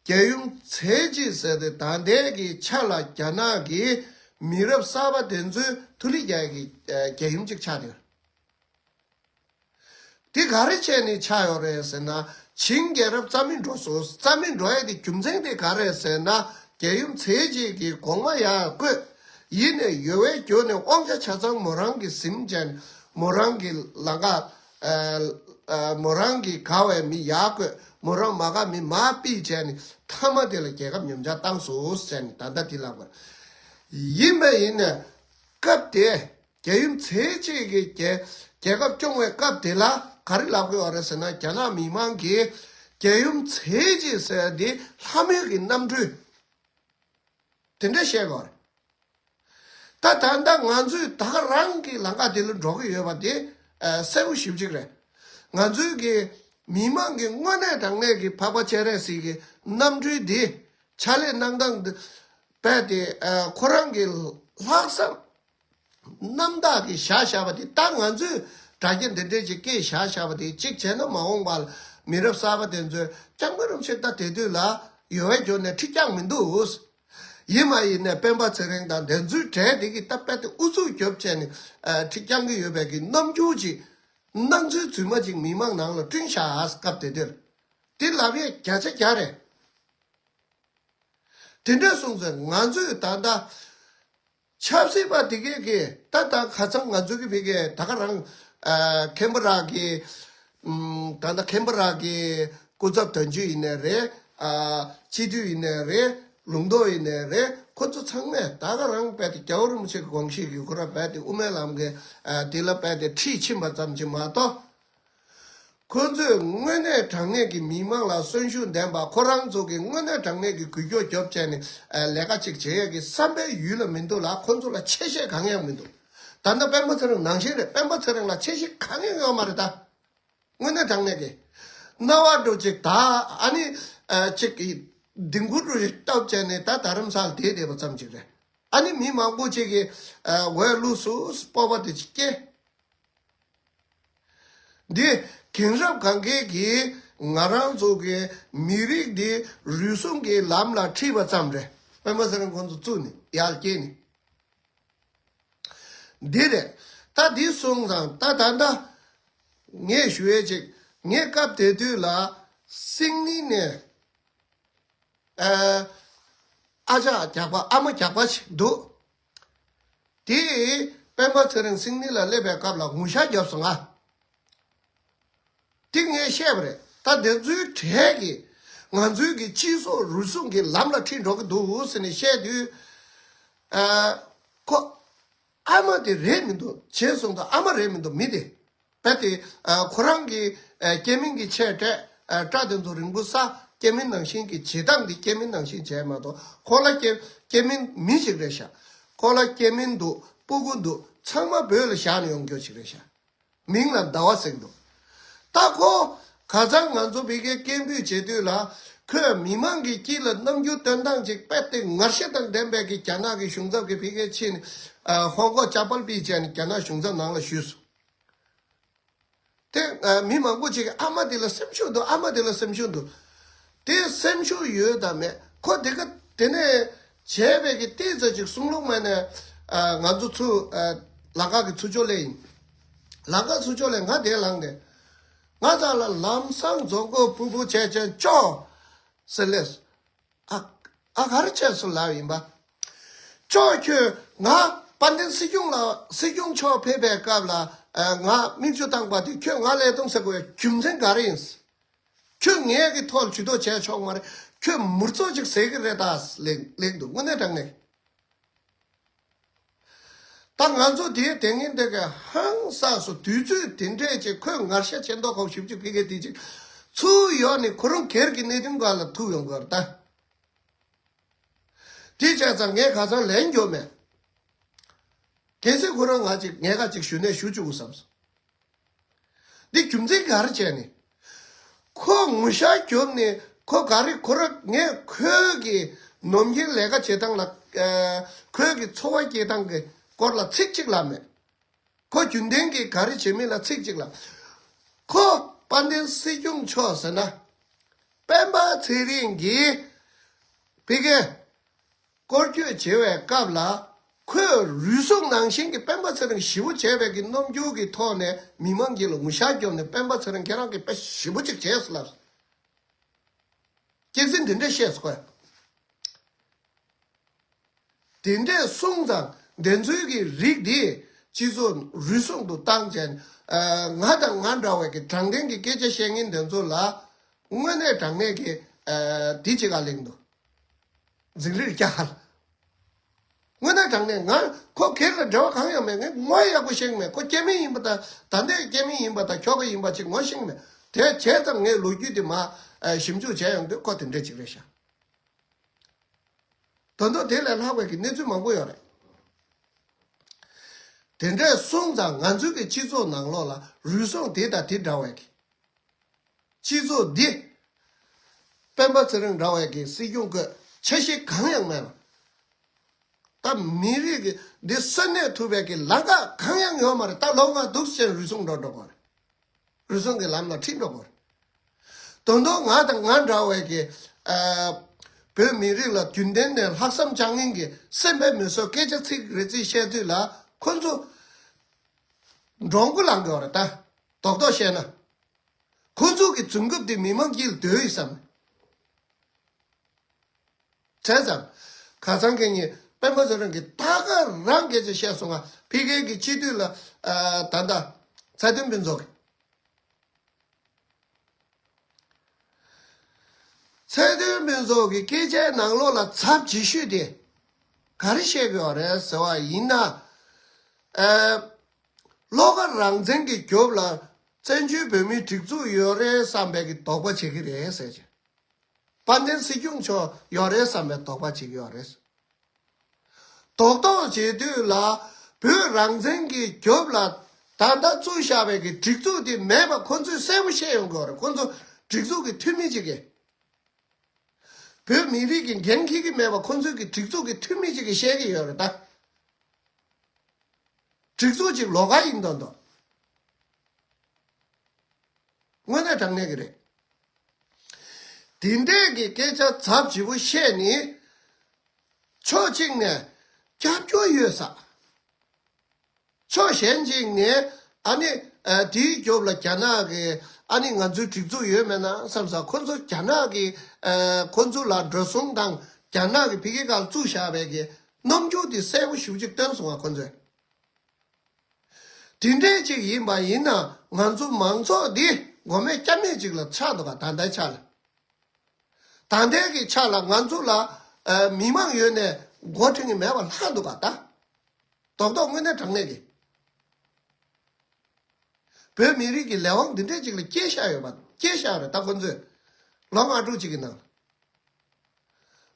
རྒྱལ་ཡུམ་ཚེ་གཅིག་ཟེར་ཏེ་ད་ལྟའི་གི་ཆ་ལ་རྒྱ་ནག་གི་མི་རབས་གསར་པ་དེ་ཚོའི་ཐུ་ལི་རྒྱལ་གྱི་རྒྱལ་ཡུམ་གཅིག་ཆགས་ཡོད། དེ་ག་རེ་བྱས་ནས་ཆགས་ཡོད་རེད་ཟེར་ན། ཆིང་རྒྱལ་རབས་རྩ་མེད་འགྲོ་སོང་། རྩ་མེད་འགྲོ་ཡས་དེ་རྒྱུ་མཚན་དེ་ག་རེད་ཟེར་ན། རྒྱལ་ཡུམ་ཚེ་གཅིག་གིས་གོང་མ་ཡར་བསྐོས། ཡིན་ནས་ཡོལ་བས་བསྐྱོར་ནས་དབང་ཆ་ཆ་ཚང་མོ་རང་གིས་ཟིན་བྱས་ནས་མོ་རང་གི་ལམ་ཁ་ཨ་ཨ་མོ་རང་གི་དགའ་བའི་མི་ཡར་བསྐོས། མོ་རང་མ་དགའ་མི་མར་ཕུད་བྱས་ནས་མཐའ་མ་དེ་ལ་རྒྱལ་ཁབ་ཉམས་ཆག་བཏང་སོང་ཟེར་ནས་ད་ལྟ་དེ་ལབ་པ་ཡིན་པ་ཡིན་ནས་སྐབས་དེ། རྒྱལ་ཡུམ་ཚེ་གཅིག་གིས་རྒྱལ་རྒྱལ་ཁབ་སྐྱོང་བའི་སྐབས་དེ་ལ་ག་རེ་ལབ་དགོས་པ་རེད་ཟེར་ན། རྒྱ་ནག་མི་མང་གིས་རྒྱལ་ཡུམ་ཚེ་གཅིག་ཟེར་འདི་ལྷ་མོའི་གི་རྣམ་སྤྲུལ་དེ་འདྲ་བཤད་དགོས་རེད། ད་ད་ལྟ་ང་ཚོས་ད་ག་རང་གི་ལམ་ཁ་དེ་ལ་འགྲོ་གི་ཡོད་པ་དེ་ཨ་གསལ་པོ་ཞེ་པོ་ཅིག་རེད། ང་ཚོའི་གི་མི་མང་གི་དངོས་གནས་དྲང་གནས་ཀྱི་འཕགས་པ་སྤྱན་རས་གཟིགས་ཀྱི་རྣམ་སྤྲུལ་འདི་ཕྱག་ལས་གནང་སྟངས་འདི་རྦད་དེ་ཨ་ཁོ་རང་གི་ལྷག་བསམ་རྣམ་དག་གིས་བཞག་བཞག་པ་དེ། ད་ང་ཚོས་དྲ་རྒྱ་འདི་འདྲས་ཅིག་སྐད་བཞག་བཞག་པ་དེ་གཅིག་བྱས་ན་མ་འོངས་པར་མི་རབས་གསར་པ་དེ་ཚོས་སྐྱབས་མགོན་རིན་པོ་ཆེ་ད་དེ་དུས་ལ་ཡོལ་བས་བསྐྱོར་ནས་ཁྲི་བརྐྱངས་མི་འདུག། ཡིན་མ་ཡིན་ནས་སྤེན་པ་ཚེ་རིང་དང་དེ་ཚོའི་གྲས་དེ་གིས་ད་རྦད་དེ་ཨུ་ཚུགས་རྒྱོབ་བྱས་ནས་ཨ་ཁྲི་བརྐྱང་གི་ཡོད་པའི་གི་རྣམ་འགྱུར་ཅིག་སྣང་ཚུལ་རྫུན་མ་ཅིག་མི་མང་ནང་ལ་བསྐྲུན་བཞག་སྐབས་དེ་དུས་དེ་ལབ་ཡས་བརྒྱ་ཆ་བརྒྱ་རེད། དེ་འདྲ་སོང་ཙང་ང་ཚོས་ད་ལྟ་ཆབ་སྲིད་པ་དེ་གས་ཀྱིས་ད་ལྟ་ཁ་སང་ང་ཚོ་གི་ཕ་གིའི་ད་ག་རང་ཨ་ཁེན་པ་ར་གི་ཨམ་ད་ལྟ་ཁེན་པ་ར་གི་སྐུ་ཚབ་དོན་གཅོད་ཡིན་ནའི་རེད། ཨ་སྤྱི་འཐུས་ཡིན་ནའི་རེད། ལུང་རྟོགས་ཡིན་ནའི་རེད། ཁོ་ཚོ་ཚང་མས་ད་ག་རང་རྦད་དེ་རྒྱལ་བ་རིན་པོ་ཆེ་གི་དགོངས་གཞི་གི་ཁོ་ར་རྦད་དེ་དབུ་མའི་ལམ་གི་ཨ་དེ་ལ་རྦད་དེ་ཁྲིད་ཕྱིན་པ་ཙམ་གྱིས་མ་གཏོགས། ཁོ་ཚོས་དངོས་གནས་དྲང་གནས་ཀྱི་མི་མང་ལ་གསོན་ཤུགས་ལྡན་པ། ཁོ་རང་ཚོ་གིས་དངོས་གནས་དྲང་གནས་ཀྱི་འགུལ་སྐྱོད་རྒྱོབ་བྱས་ནས་ཨ་ལས་ཀ་ཅིག་བྱེད་ཡས་ཀྱི་བསམ་པའི་ཡུལ་ལ་མི་འདུག་ལ། ཁོ་ཚོ་ལ་ཆེ་བཤད་གང་ཡང་མི་འདུག། ད་ལྟ་སྤེན་པ་ཚེ་རིང་ནང་བཞིན་རེད། སྤེན་པ་ཚེ་རིང་ལ་ཆེ་བཤད་གང་ཡང་ཡོད་མ་རེད་ད། དངོས་གནས་དྲང་གནས་ཀྱི་རྣ་བ་འགྲོ་ཅིག་ད་ཨ་ནི་ཨ་ཅིག་གི་ལྡིང་གུ་འགྲོ་ཅིག་བཏབ་བྱས་ནས་ད་རྡ་རམ་ས་ལ་བསྡད་བསྡད་པ་ཙམ་ཅིག་རེད། ཨ་ནི་མི་མང་པོ་ཅིག་གིས་ཨ་འོས་བླུགས་སུ་སྤོབས་པ་དེ་ཅིག་སྐྱེ། འདི་རྒན་རབས་གང་གས་ཀྱིས་ང་རང་ཚོ་གི་མི་རིགས་འདི་རུལ་སུངས་ཀྱི་ལམ་ལ་ཁྲིད་པ་ཙམ་རེད། སྤེན་པ་ཚེ་རིང་ཁོང་ཚོ་བཙུགས་ནས་ཡར་སྐྱེལ་ནས། འདི་རེད། ད་འདི་སོང་ཙང་ད་ད་ལྟ་ངས་ཞུ་ཡས་ཅིག། ངས་སྐབས་དེ་དུས་ལ་སིང་ནི་ནས་ཨ་ཨ་ཅག་རྒྱག་པ་ཨ་མ་རྒྱག་པ་ཞིག་འདུག། དེས་སྤེན་པ་ཚེ་རིང་སིང་ནི་ལ་སླེབས་པའི་སྐབས་ལ་ངུ་ཤག་བརྒྱབ་སོང་ང་། དེ་ངས་བཤད་པ་རེད། ད་དེ་ཚོའི་གྲས་ཀྱིས་ང་ཚོའི་གི་སྤྱི་ཚོགས་རུལ་སུངས་ཀྱི་ལམ་ལ་ཁྲིད་འགྲོ་གི་འདུག་ཟེར་ནས་བཤད་དུས། ཨ་ཁོ་ཨ་མ་དེ་རེད་མི་འདུག། བྱས་སོང་ཙང་ཨ་མ་རེད་མི་འདུག། མི་དེ་རྦད་དེ་ཨ་ཁོ་རང་གི་ཨ་སྐྱེ་དམན་གྱི་ཆས་སྤྲས། ཨ་སྐྲ་དེ་ཚོ་རིང་པོ་བསགས། སྐྱེ་དམན་ནང་བཞིན་གྱི་བྱེད་སྟངས་དེ་སྐྱེ་དམན་ནང་བཞིན་བྱས་མ་གཏོགས། ཁོ་ལ་སྐྱེ་སྐྱེ་དམན་མི་ཞིག་རེད་ཤག། ཁོ་ལ་སྐྱེ་དམན་འདུག། སྤུ་གུ་འདུག། ཚང་མ་བོད་ལ་བཞག་ནས་ཡོང་རྒྱུ་ཞིག་རེད་ཤག། མིང་ལ་ཟླ་བ་ཟེར་གི་འདུག། ད་ཁོ་ཁ་སང་ང་ཚོ་ཕ་གིའི་སྐད་འབོད་བྱེད་དུས་ལ། ཁོས་མི་མང་གི་དཀྱིལ་ལ་རྣམ་འགྱུར་སྟོན་སྟངས་ཅིག་རྦད་དེ་ངར་ཤེད་དང་ལྡན་པའི་གི་རྒྱ་ནག་གི་གཞུང་ཚབ་ཀྱི་ཕ་གིར་ཕྱིན་ནས་ཧོང་ཀོང་ཇག་པལ་པི་བྱས་ནས་རྒྱ་ནག་གཞུང་ཚབ་ནང་ལ་ཞུས་སོང་། དེ་ཨ་མི་མང་པོ་ཅིག་གིས་ཨ་མ་དེ་ལ་སེམས་ཤུགས་འདུག། ཨ་མ་དེ་ལ་སེམས་ཤུགས་འདུག། དེ་སེམས་ཤུགས་ཡོད་དམ་མེད་ཁོ་དེ་ག་དེ་ནས་བྱས་པའི་གི་ཏོག་ཙམ་ཅིག་གསུང་ལུགས་མ་ནས་ཨ་ང་ཚོ་ཚུར་ཨ་ལམ་ཁ་གི་ཚུར་ཕྱོགས་ལ་ཡིན། ལམ་ཁ་ཚུར་ཕྱོགས་ལ་ང་དེ་ལངས་ཏེ་ང་ཚང་ལ་ལམ་སང་རྫོང་སྒོ་ཕུ་ཕུ་བྱས་བྱས་ཅོག་ཟེར་ལས། ཨ་ཨ་ག་རེ་བྱས་སོང་ལབ་ཡིན་པ། ཅོག་ཁྱོད་ང་དཔལ་ལྡན་སྲིད་སྐྱོང་ལ་སྲིད་སྐྱོང་མཆོག་ཕེབས་པའི་སྐབས་ལ་ཨ་ང་མིག་ཆུ་བཏང་པ་དེ་ཁྱོད་ང་ལས་གཏོང་ཟེར་དགོས་པའི་རྒྱུ་མཚན་ག་རེ་ཡིན། ཁྱོད་ངའི་གི་ཐོག་ལ་ཇུས་གཏོགས་བྱས་ཆོག་མ་རེད། ཁྱོད་མུར་ཚོགས་ཅིག་ཟེར་གི་རེད་ད་ལེགས་ལེགས་འདུག། དངོས་གནས་དྲང་གནས། ད་ང་ཚོ་དེའི་དེ་ངན་དེ་ག་ཧང་སངས་སོ། དུས་ཚོད་དེ་འདྲས་ཅིག་ཁོས་ངར་ཤ་ཆེ་མདོག་ཁ་པོ་ཞིབ་ཅིག་ཕི་གེ་དེ་ཅིག་ཚུར་ཡོང་ནས་ཁོ་རང་སྒེར་གྱི་གནད་དོན་སྒང་ལ་ཐུག་ཡོང་དགོས་རེད་ད། དེ་བྱས་ཙང་ངས་ཁ་སང་ལན་རྒྱོབ་མེད། གལ་སྲིད་ཁོ་རང་ང་ཅིག་ངས་ཁ་ཅིག་ཞུ་ནས་ཞུ་བཅུག་དགོས་བསམ་སོང་། འདི་རྒྱུ་མཚན་ག་རེ་བྱས་ནས། ཁོ་ངུ་ཤ་རྒྱོབ་ནས་ཁོ་ག་རེ་ཁོ་ར་ངས་ཁོའི་གི་ནམ་རྒྱུན་ལས་ཀ་བྱེད་སྟངས་ལ། ཨ། ཁོའི་གི་འཚོ་བ་སྐྱེལ་སྟངས་ཀྱི་སྐོར་ལ་ཚིག་གཅིག་ལབ་མེད། ཁོ་རྒྱུན་ལྡན་གྱི་ག་རེ་བྱེད་མིན་ལ་ཚིག་གཅིག་ལབ། ཁོ་དཔལ་ལྡན་སྲིད་སྐྱོང་མཆོག་ཟེར་ན། སྤེན་པ་ཚེ་རིང་གིས་ཕ་གིར་སྐོར་སྐྱོད་བྱེད་པའི་སྐབས་ལ། ཁོས་རུལ་སུངས་ནང་བཞིན་གྱི་སྤེན་པ་ཚེ་རིང་ཞེ་པོ་བྱས་པའི་གི་རྣམ་འགྱུར་གྱི་ཐོག་ནས་མི་མང་གི་ལ་ངུ་ཤ་རྒྱོབ་ནས་སྤེན་པ་ཚེ་རིང་ཁྱེད་རང་གིས་དཔེ་ཞེ་པོ་ཅིག་བྱས་སོང་ལབ། སྐྱག་རྫུན་འདི་འདྲ་བཤད་སོང་ཁོས། དེ་འདྲས་གསུངས་ཙང་འདི་ཚོའི་གི་རིགས་འདི་སྤྱི་ཚོགས་རུལ་སུངས་དུ་བཏང་བྱས། ཨ། ང་དང་ང་འདྲ་བའི་གི་དྲང་བདེན་གྱི་སྐད་ཆ་བཤད་མཁན་འདི་ཚོ་ལ་དངོས་གནས་དྲང་གནས་ཀྱི། ཨ། འདི་ཅིག་ག་གླེང་འདུག་འཛིང་རེས་རྒྱག་ཧ་ལ། དངོས་གནས་དྲང་གནས་ང་ཁོ་སྒེར་ལ་འབྲེལ་བ་གང་ཡང་མེད། ངས་ངོ་ཡག་པོ་ཤེས་ཀྱི་མེད། ཁོ་སྐྱེ་དམན་ཡིན་པ་དང་ད་ལྟའི་སྐྱེ་དམན་ཡིན་པ་དང་ཁྱོ་ག་ཡིན་པ་ཅིག་ངོ་ཤེས་ཀྱི་མེད། དེ་བྱས་ཙང་ངས་ལོ་རྒྱུས་དེ་མ། ཨ། ཞིབ་འཇུག་བྱས་ཡོང་དུས་ཁོ་དེ་འདྲས་ཅིག་རེད་ཤག་ད་དུང་དེ་ལས་ལྷག་པའི་གི་གནས་ཚུལ་མང་པོ་ཡོད་རེད། དེ་འདྲས་གསུངས་ཙང་ང་ཚོའི་གི་སྤྱི་ཚོགས་ནང་ལོགས་ལ་རུལ་སུངས་དེ་དང་དེ་འདྲ་བའི་གི། སྤྱི་ཚོགས་འདི་སྤེན་པ་ཚེ་རིང་འདྲ་བའི་གི་སྲིད་སྐྱོང་བསྐོས་ཆ་ཤས་གང་ཡང་མེད་པ། ད་མི་རིགས་ཀྱི་འདི་གསོན་གནས་ཐུབ་པའི་གི་ལམ་ཁ་གང་ཡང་ཡོད་མ་རེད། ད་ལོ་ལྔ་འདུག་ཟེར་རུལ་སུངས་འགྲོ་འགྲོ་གི་རེད། རུལ་སུངས་ཀྱི་ལམ་ལ་ཁྲིད་འགྲོ་གི་རེད། དོན་དུ་ང་དང་ང་འདྲ་བའི་གི། ཨ། བོད་མི་རིགས་ལ་རྒྱུན་ལྡན་ནས་ལྷག་བསམ་བཅངས་མཁན་གྱི་སེམས་པའི་མི་སོགས་སྐད་ཆ་ཚིག་རེ་ཚིག་བཤད་དུས་ལ་ཁོ་ཚོ་འགྲོ་མགོ་ལངས་གི་རེད་ད། རྡོག་རྡོག་བཤད་ན། ཁོ་ཚོ་གི་རྫུན་རྐུབ་དེ་མི་མང་དཀྱིལ་སྡོད་ཡོད་བསམ། བྱས་ཙང་། ཁ་སང་གི་ཉིན་སྤེན་པ་ཚེ་རིང་གིས་ད་ག་རང་སྐད་ཆ་བཤད་སོང་ང་། ཕ་གི་གི་སྤྱི་འཐུས་ལ། ཨ། ད་ལྟ་ཚེ་བརྟན་ཕུན་ཚོགས་ཀྱིས། ཚེ་བརྟན་ཕུན་ཚོགས་ཀྱི་སྐད་ཆའི་ནང་ལོགས་ལ་ཚབས་ཆེ་ཤོས་དེ་ག་རེ་བཤད་ཀྱི་ཡོད་རེད་ཟེར་བ་ཡིན་ན། ཨ། བློ་དགའ་རང་བཙན་གྱི་རྒྱབ་ལ་བཙན་བྱོལ་བོད་མིའི་སྒྲིག་འཛུགས་ཡོད་རེད་བསམ་པའི་གི་དོགས་པ་བྱེད་ཀྱི་རེད་ཟེར་གྱི། དཔལ་ལྡན་སྲིད་སྐྱོང་མཆོག་ཡོད་རེད་བསམ་པའི་དོགས་པ་བྱེད་ཀྱི་ཡོད་རེད། རྡོག་རྡོག་བྱེད་དུས་ལ་བོད་རང་བཙན་གྱི་རྒྱབ་ལ་ད་ལྟ་བཙུགས་བཞག་པའི་གི་སྒྲིག་འཛུགས་དེ་མེད་པ་ཁོ་ཚོས་གསལ་པོ་བཤད་ཡོང་གི་ཡོད་རེད། ཁོ་ཚོ་སྒྲིག་འཛུགས་ཀྱི་འཐུས་མི་གཅིག་གིས། བོད་མི་རིགས་ཀྱི་འགན་འཁྱེར་གྱི་མེད་པ་ཁོ་ཚོའི་གི་སྒྲིག་འཛུགས་ཀྱི་འཐུས་མི་གཅིག་གིས་བཤད་ཀྱི་ཡོད་རེད་ད། སྒྲིག་འཛུགས་གཅིག་ལོགས་ཀ་ཡིན་མདོག་མདོག་དངོས་གནས་དྲང་གནས་ཀྱི་རེད། དེ་འདྲས་ཀྱི་སྐད་ཆ་ཚབས་ཆེ་པོ་བཤད་ནི། ཕྱོགས་གཅིག་ནས་སྐྱབས་བཅོལ་ཡོད་ས། ཕྱོགས་གཞན་གཅིག་ནས་ཨ་ནི། ཨ། དེའི་རྒྱབ་ལ་རྒྱ་ནག་གི་ཨ་ནི་ང་ཚོའི་སྒྲིག་འཛུགས་ཡོད་མེད་ན་བསམ་ས། ཁོ་ཚོ་རྒྱ་ནག་གི། ཨ། ཁོ་ཚོ་ལ་འགྲོ་སོང་དང་རྒྱ་ནག་གི་ཕ་གི་སྒང་བཙུགས་བཞག་པའི་གི་རྣམ་འགྱུར་དེ་གསལ་པོ་ཞེ་པོ་ཅིག་སྟོན་སོང་བ་ཁོ་ཚོས། དེ་འདྲས་ཅིག་ཡིན་པ་ཡིན་ན་ང་ཚོ་མང་ཚོགས་འདི་མགོ་མེད་སྐྱ་མེད་ཅིག་ལ་ཆགས་འདུག་ག་ད་ལྟའི་ཆ་ལ། ད་ལྟའི་གི་ཆ་ལ་ང་ཚོ་ལ། ཨ། མི་མང་ཡོད་ནས་མགོ་ཁྲིད་མཁན་མེད་པ་ལྷག་འདུག་ག་ད། རྡོག་རྡོག་དངོས་གནས་དྲང་གནས་ཀྱི། བོད་མི་རིགས་ཀྱི་ལས་དབང་འདི་འདྲས་ཅིག་ལ་སྐྱེས་བཞག་ཡོད་པ། སྐྱེས་བཞག་རེད་ད་ཁོ་ཚོས། ལོ་ལྔ་དྲུག་ཅིག་གི་ནང་ལ།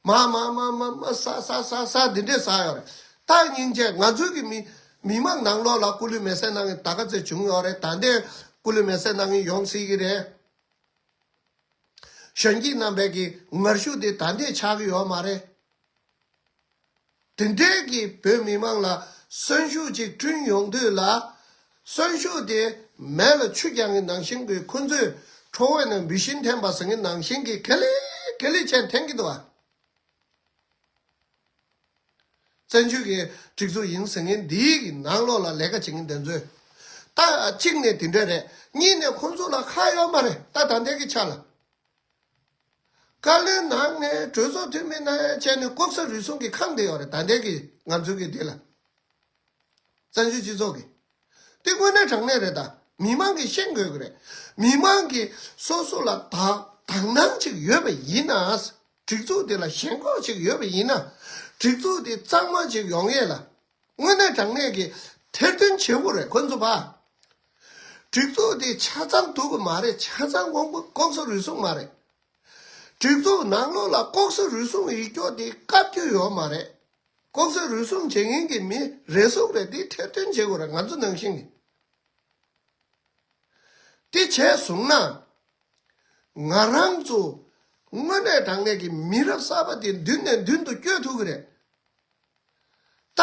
མ་མ་མ་མ་མ་ཟ་ཟ་ཟ་ཟ་འདི་འདྲས་ཟ་ཡོད་རེད། ད་སྙིང་རྗེ། ང་ཚོའི་གི་མི་མི་མང་ནང་ལོགས་ལ་སྐུ་ལུས་མེ་སྲེག་གནང་མཁན་ད་ག་ཚོད་བྱུང་ཡོད་རེད། ད་ལྟའི་སྐུ་ལུས་མེ་སྲེག་གནང་མཁན་ཡོང་སྲིད་ཀྱི་རེད། གཞོན་སྐྱེས་རྣམ་པའི་གི་ངར་ཤུགས་དེ་ད་ལྟས་ཆགས་ཀྱི་ཡོད་མ་རེད། དེ་འདྲའི་གི་བོད་མི་མང་ལ་གསོན་ཤུགས་ཅིག་བསྐྲུན་ཡོང་དུས་ལ། གསོན་ཤུགས་དེ་མེ་ལ་ཆུ་རྒྱག་གི་ནང་བཞིན་གྱི། ཁོ་ཚོས་ཁྲོ་བོའི་ནང་འབུད་ཤིང་འཐེན་པ་ཟེར་མཁན་ནང་བཞིན་གྱི་ག་ལེ་ག་ལེ་བྱས་འཐེན་གྱི་འདུག་ག་བཙན་བྱོལ་གྱི་སྒྲིག་འཛུགས་ཡིན་ཟེར་མཁན་འདིའི་གི་ནང་ལོགས་ལ་ལས་ཀ་བྱེད་མཁན་དེ་ཚོས། ད་གཅིག་ནས་དེ་འདྲ་རེད། གཉིས་ནས་ཁོང་ཚོ་ལ་ཁག་ཡོད་མ་རེད་ད་ད་ལྟའི་གི་ཆ་ལ། བཀའ་བློན་ནང་ནས་གྲོས་ཚོགས་འཐུས་མི་ནང་བྱས་ནས་ལྐོག་ཟ་རུལ་སུངས་ཀྱི་ཁེངས་བསྡད་ཡོད་རེད་ད་ལྟའི་གི་ང་ཚོའི་གི་འདི་ལ། བཙན་བྱོལ་སྤྱི་ཚོགས་ཀྱི། འདི་དངོས་གནས་དྲང་གནས་རེད་ད། མི་མང་གིས་ཤེས་དགོས་ཀྱི་རེད། མི་མང་གིས་སོ་སོ་ལ་དག་དག་སྣང་ཅིག་ཡོད་པ་ཡིན་ན། སྒྲིག་འཛུགས་འདི་ལ་ཞེན་ཁོག་ཅིག་ཡོད་པ་ཡིན་ན། སྒྲིག་འཛུགས་འདི་གཙང་མ་ཅིག་ཡོང་ཡས་ལ། དངོས་གནས་དྲང་གནས་ཀྱི་ཐེར་འདོན་བྱེད་དགོས་རེད་ཁོ་ཚོ་ཕ། སྒྲིག་འཛུགས་དེ་ཆ་ཚང་ཐུབ་ཀྱི་མ་རེད། ཆ་ཚང་ལྐོག་ལྐོག་ཟ་རུལ་སུངས་མ་རེད། སྒྲིག་འཛུགས་ནང་ལོགས་ལ་ལྐོག་ཟ་རུལ་སུངས་ཡེད་རྒྱུ་དེ་བཀག་རྒྱུ་ཡོད་མ་རེད། ལྐོག་ཟ་རུལ་སུངས་བྱེད་མཁན་གྱི་མི་རེ་ཟུང་རེད་དེ་ཐེར་འདོན་བྱེད་དགོས་རེད་ང་ཚོ་ནང་བཞིན་གྱི། དེ་བྱས་སོང་ན། ང་རང་ཚོ་དངོས་གནས་དྲང་གནས་ཀྱི་མི་རབས་གསར་པ་དེ་མདུན་ནས་མདུན་དུ་བསྐྱོད་ཐུབ་ཀྱི་རེད། ད་